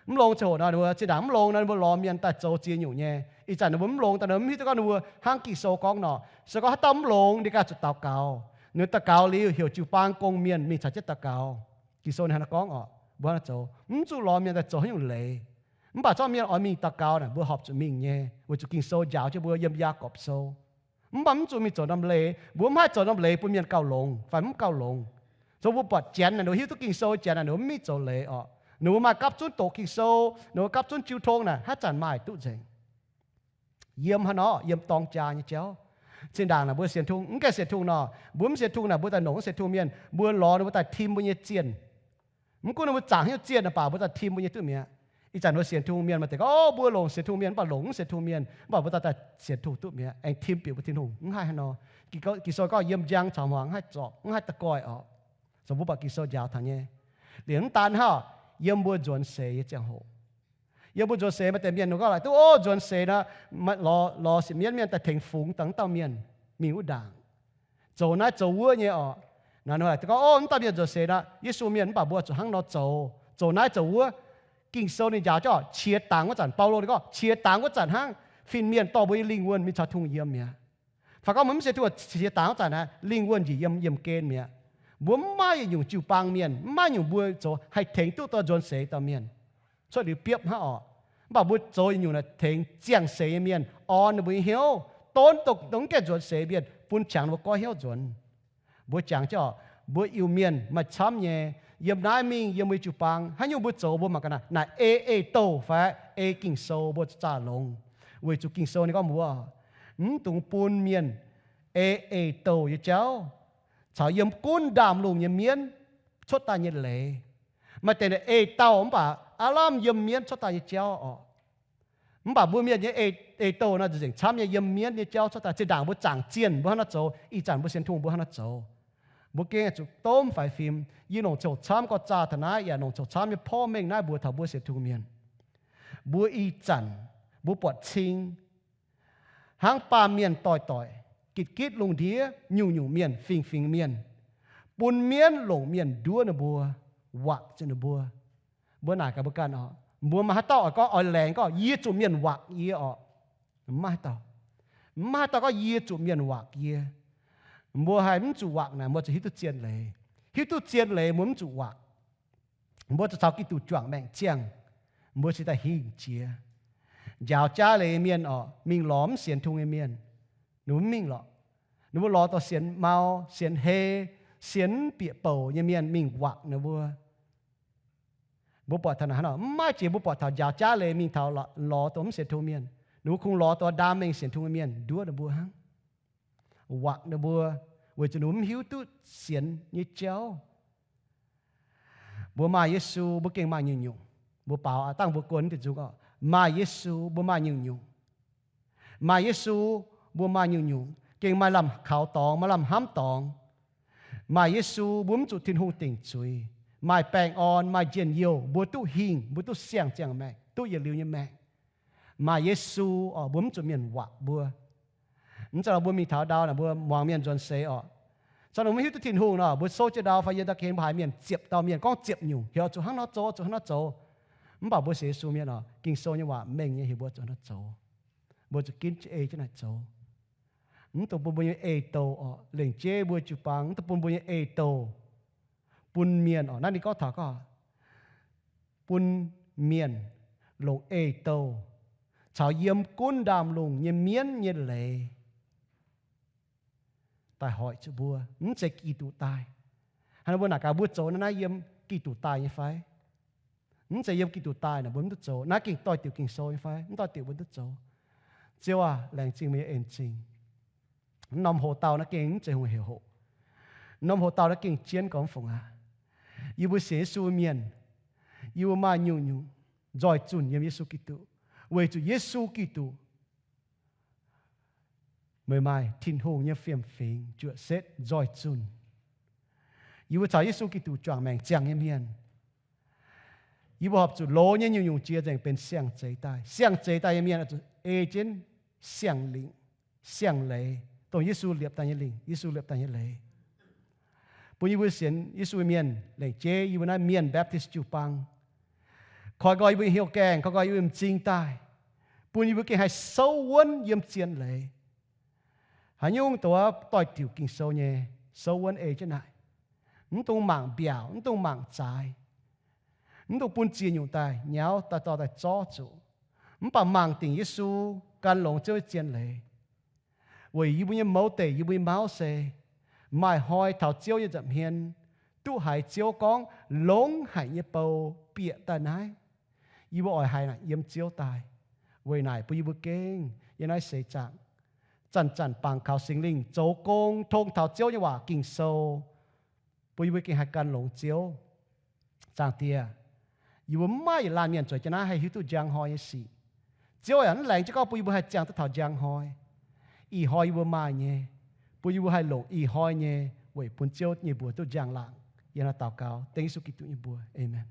Mv longx ziangh hoc nor ninh mbuo zinh ndaangc mv longx nor ninh mbuo lorz mienh daaih zoux ziex nyungc nyei. Ih zanc ninh mbuo mv longx daaih ninh mbuo mv hiuv duqv gorngv ninh mbuo hnangv Ging-Sou gorngv nor. Se gorngv haaix dauh mv longx, ninh ganh zuqc daux gaux. Ninh daux gaux liuz heuc jiu-baang gong-mienh mingh caux jienv daux gaux. Ging-Sou ninh hnangv naaiv gorngv oc, mbuo hnangv naaiv zoux, mv zuqc lorz mienh daaih zoux haaix nyungc leiz. Mv baac zorqv mienh oix mingh daux gaux naaic, mbuo horpc zuqc mingh nyei, weic zuqc Ging-Sou njaaux jienv mbuo yiem Yaagorpc Sou. Mv baac mv zuqc mingh zoux norm leiz. Mbuo mv haih zoux norm leiz bun mienh gauh longx fai mv gauh longx. Zoux mbuo buatc janx naaic, ninh mbuo hiuv duqv Ging-Sou janx naaic, ninh mbuo mv mingh zoux leiz oc. Ninh mbuo maaih gapv zunv doqc Ging-Sou, ninh mbuo gapv zunv jiu tong naaic, haaix zanc maaih duqv nzengc. Yiem haaix nor? Yiem dorng jaa nyei jauv. Zinh ndaangc naaic mbuo sienx Tin-Hungh, mv gaengh sienx Tin-Hungh nor, mbuo mv sienx Tin-Hungh naaic, mbuo daaih longc mv sienx Tin-Hungh mienh, mbuo lorz ninh mbuo daaih tim mbuo nyei zienh. Mv gunv ninh mbuo zaangc haaix nyungc zienh, mv baac mbuo daaih tim mbuo nyei duqv mi'aqv. Ih zanc mbuo sienx Tin-Hungh mienh maaih deix gorngv, o, mbuo longc sienx Tin-Hungh mienh, mv baac longc mv sienx Tin-Hungh mienh, mv baac mbuo daaih daaih sienx Tin-Hungh duqv mi'aqv, aengx tim bieqc mbuo Tin-Hungh. Mv haih haaix nor. Ging-Sou gorngv yiem njang caux hmuangx mv haih zorpc, mv haih da'goih oc. Zoux mbuo buatc Ging-Sou njaaux taux nyei. Liemh mv daan hnangv, yiem mbuo nzuonx seix nyei ziangh hoc, yiem mbuo nzuonx seix maaih deix mienh ninh gorngv laaic duqv, o, nzuonx seix nor, lorz, lorz sipv mienv mienh daaih tengx fungx daaih wuov dauh mienh mingh wuov ndaangc, zoux naaiv zoux wuov nyei oc. Naaiv ninh gorngv, o, wuov dauh mienh nzuonx seix nor, Yesu mienh, mv baac mbuo zuqc hnangv nor zoux, zoux naaiv zoux wuov. Ging-Sou ninh njaaux jienv oc, qiex dangx wuov zanc, Baulo ninh gorngv qiex dangx wuov zanc hnangv, fin-mienh dorh mbuo nyei lingh wuonh mingh caux Tin-Hungh yiem mi'aqv. Fai gorngv mbuo mv sienx Tin-Hungh, qiex dangx wuov zanc naaiv, lingh wuonh njiec yiem, yiem gen mi'aqv. Mbuo mv maaih yietc nyungc jiu-baang mienh, mv maaih nyungc mbuo zoux haih tengx duqv dauh nzuonx seix dauh mienh cuotv liuz biopv hnangv oc. Mv baac mbuo zoux yietc nyungc naaic tengx ziangh seix nyei mienh, orn ninh mbuo nyei hnyouv, donv dongh mv gaengh nzuonx seix mienh, bun qangx ninh mbuo goiv hnyouv nzuonx. Mbuo jangx jienv oc, mbuo Iu-Mienh maaih camv nyei. Yiem naaiv mingh yiem mbuo nyei jiu-baang, haaix nyungc mbuo zoux mbuo mangc gaax naaic, naaic ei, ei-douh fai ei Ging-Sou mbuo zaah longx. Weic zuqc Ging-Sou ninh gorngv mbuo mv dungx bun mienh ei, ei-douh nyei jauv caux yiem gunv ndaamv-lungh nyei mienv cuotv daaih nyei leiz. Maaih deix naaic ei-douh mv baac aav lamh yiem mienv cuotv daaih nyei jauv oc. Mv baac mbuo mienh nyei ei, ei-douh nor nzengc camv nyei yiem mienv nyei jauv cuotv daaih. Zinh ndaangc mbuo zaangc zienh mbuo hnangv nor zoux, ih zanc mbuo sienx Tin-Hungh mbuo hnangv nor zoux. Mbuo gengh zuqc domh faix fim. Yie longc coc camv gorx zaah taux naaiv, yaac longc coc camv nyei porv mengh naaiv mbuox taux mbuo sienx Tin-Hungh mienh. Mbuo ih zanc mbuo buatc cing hnangv baamh mienh doix-doix, gitv-gitv lungh ndiev, nyungc-nyungc mienh, fingx-fingx mienh, bun mienv longc mienh nduov ninh mbuo, wakc zuqc ninh mbuo. Mbuo naaic gaax mbuo ganh oc, mbuo maaih haaix dauh oix gorngv, oix laengz gorngv, yie zuqc mienh wakc yie oc? Mv maaih haaix dauh. Mv maaih haaix dauh gorngv yie zuqc mienh wakc yie. Mbuo haih mv zuqc wakc naaic, mbuo zuqc hiuv duqv zien leiz. Hiuv duqv zien leiz mbuo mv zuqc wakc. Mbuo zuqc caux Giduc juangc maengc ziangh, mbuo cingx daaih hingh jiex. Njaaux jaav leiz nyei mienh oc, mingh lorz mv sienx Tin-Hungh nyei mienh, ninh mbuo mv mingh lorqc. Ninh mbuo lorz dorh sienx mau, sienx hei, sienx mv bieqc bouc nyei mienh mingh wangc ninh mbuo. Mbuo buatc taux naaic hnangv nor, mv maaih jiex mbuo buatc taux njaaux jaav leiz mingh taux lorz dongh mv sienx Tin-Hungh mienh. Ninh mbuo kungx lorz dongh ndaam mengh sienx Tin-Hungh nyei mienh nduov ninh mbuo hnangv, wangc ninh mbuo, weic zuqc ninh mbuo mv hiuv duqv sienx nyei jauv. Mbuo maaih Yesu, mbuo gengh maaih nyungc-nyungc. Mbuo baaux aqv, dangh mbuo guon deix nzung oc, maaih Yesu mbuo maaih nyungc-nyungc. Maaih Yesu, mbuo maaih nyungc-nyungc, gengh maaih lamh kaux dorngx, maaih lamh hnamv dorngx. Maaih Yesu, mbuo mv zuqc Tin-Hungh dingc zuiz. Maaih baengh orn, maaih njien-youh, mbuo duqv hingh, mbuo duqv siang-ziangh maengc, duqv yietc liuz nyei maengc. Maaih Yesu oc, mbuo mv zuqc mienh wangc mbuo. Mv zeiz nor mbuo mingh taux ndau naaic mbuo muangx mienh nzuonx seix oc. Caux nor mbuo mv hiuv duqv Tin-Hungh nor, mbuo souv jienv ndau fai yiem ndau gengh mbuo haiz mienh ziepc dauh mienh gorngv ziepc nyungc, heuc zuqc hnangv nor zoux, zuqc hnangv nor zoux. Mv baac mbuo sienx Yesu mienh oc, Ging-Sou nyei waac mengh nyei heuc mbuo zuqc hnangv nor zoux. Mbuo zuqc ginv ei jienv naaic zoux. Mv dungx bun mbuo nyei ei-douh oc, lengc jeiv mbuo jiu-baang, mv dungx bun mbuo nyei ei-douh bun mienh oc. Naaiv ninh gorngv taux gorngv bun mienh longc ei-douh caux yiem gunv ndaamv-lungh nyei mienv nyei leiz daaih hoic zuqc mbuo, mv zeiz Giduc daaih. Hnangv nor mbuo naaic gaax, mbuo zoux naaiv naaiv yiem Giduc daaih nyei fai? Mv zeiz yiem Giduc daaih naaic mbuo mv duqv zoux. Naaiv gengh doix-diuc Ging-Sou nyei fai? Mv doix-diuc mbuo mv duqv zoux. Ziouv aac, laengz zingh meih nyei en-zingh. Norm hoc-dauh naaiv gengh mv zeiz hungh hec hoc. Norm hoc-dauh naaiv gengh jienv gormx fungc aqv. Yie mbuo sienx Yesu mienh, yie mbuo maaih nyungc-nyungc nzoih zunh yiem Yesu Giduc, weic zuqc Yesu Giduc meih maaih Tin-Hungh nyei fiem-fingx juoqc setv nzoih zunh. Yie mbuo caux Yesu Giduc juangc maengc ziangh nyei mienh. Yie mbuo horpc zuqc loz nyei nyungc-nyungc jiex nzengc benx siang-zeix daaih. Siang-zeix daaih nyei mienh oix zuqc ei jienv siang-lingc, siang-leiz, dongh Yesu liepc daaih nyei lingc, Yesu liepc daaih nyei leiz. Bun yie mbuo sienx Yesu mienh lengc jeiv yie mbuo naaiv Mienh Baptist jiu-baang, koi nqoi yie mbuo nyei hnyouv gaengh, koi nqoi yie mbuo m'zing daaih, bun yie mbuo gengh haih souv wuonv yiem zien leiz. Haaix nyungc doix-diuc Ging-Sou nyei, souv wuonv ei jienv naaic. Mv dungx mangc mbiaauc, mv dungx mangc zaaix, mv dungx bun ziex nyungc daaih nyauv daaih dorh daaih zorv zuqc. Mv baac mangc dingc Yesu, gan longx Ziouv nyei zien leiz. Weic yie mbuo nyei mouz deic, yie mbuo nyei mauv se maaih hnoi taux Ziouv nyei nza'hmien, duqv haiz Ziouv gorngv, longx haic nyei bou bieqc daaih naaiv. Yie mbuo oix haih naaic yiem Ziouv daaih. Weic naaic bun yie mbuo gengh yiem naaiv seix zaangc zanc-zanc bangc kaux Singx Lingh zoux gong, tong taux Ziouv nyei waac Ging-Sou, bun yie mbuo gengh haih gan longx Ziouv. Zaangc Diex, yie mbuo mv maaih yietc laanh mienh zueiz jienv naaiv haih hiuv duqv njang hnoi nyei sic. Ziouv yaac mv laengz jienv gorngv bun yie mbuo haih ziangh duqv taux njang hnoi. Ih hnoi yie mbuo maaih nyei, bun yie mbuo haih longc ih hnoi nyei weic bun Ziouv nyei mbuox duqv njang-laangc. Yie hnangv naaiv daux gaux dengv Yesu Giduc nyei mbuox. Aamen.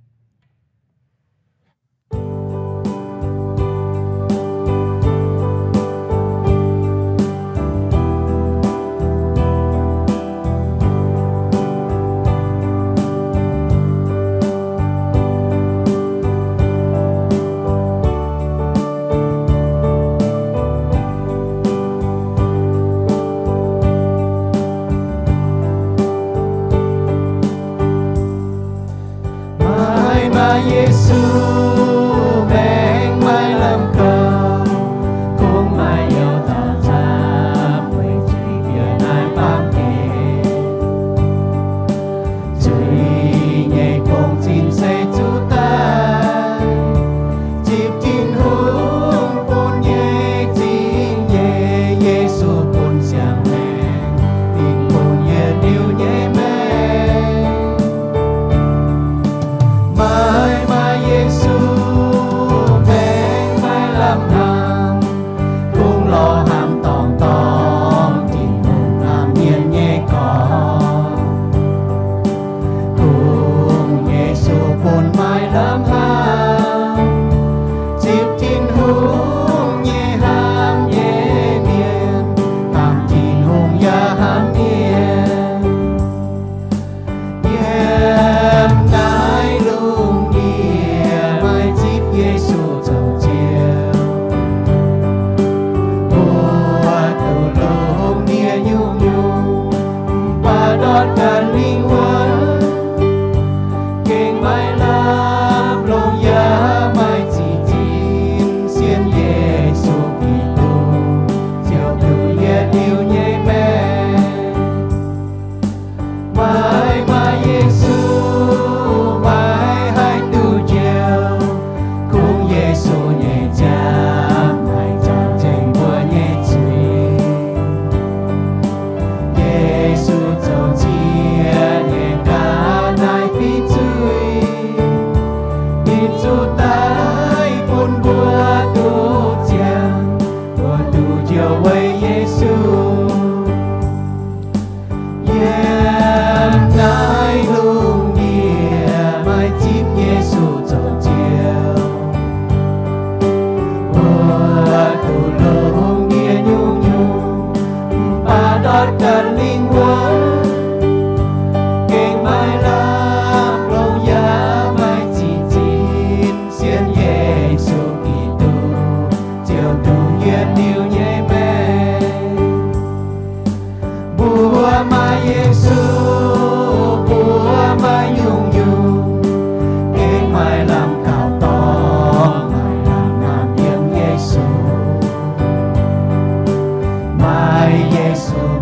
Yesu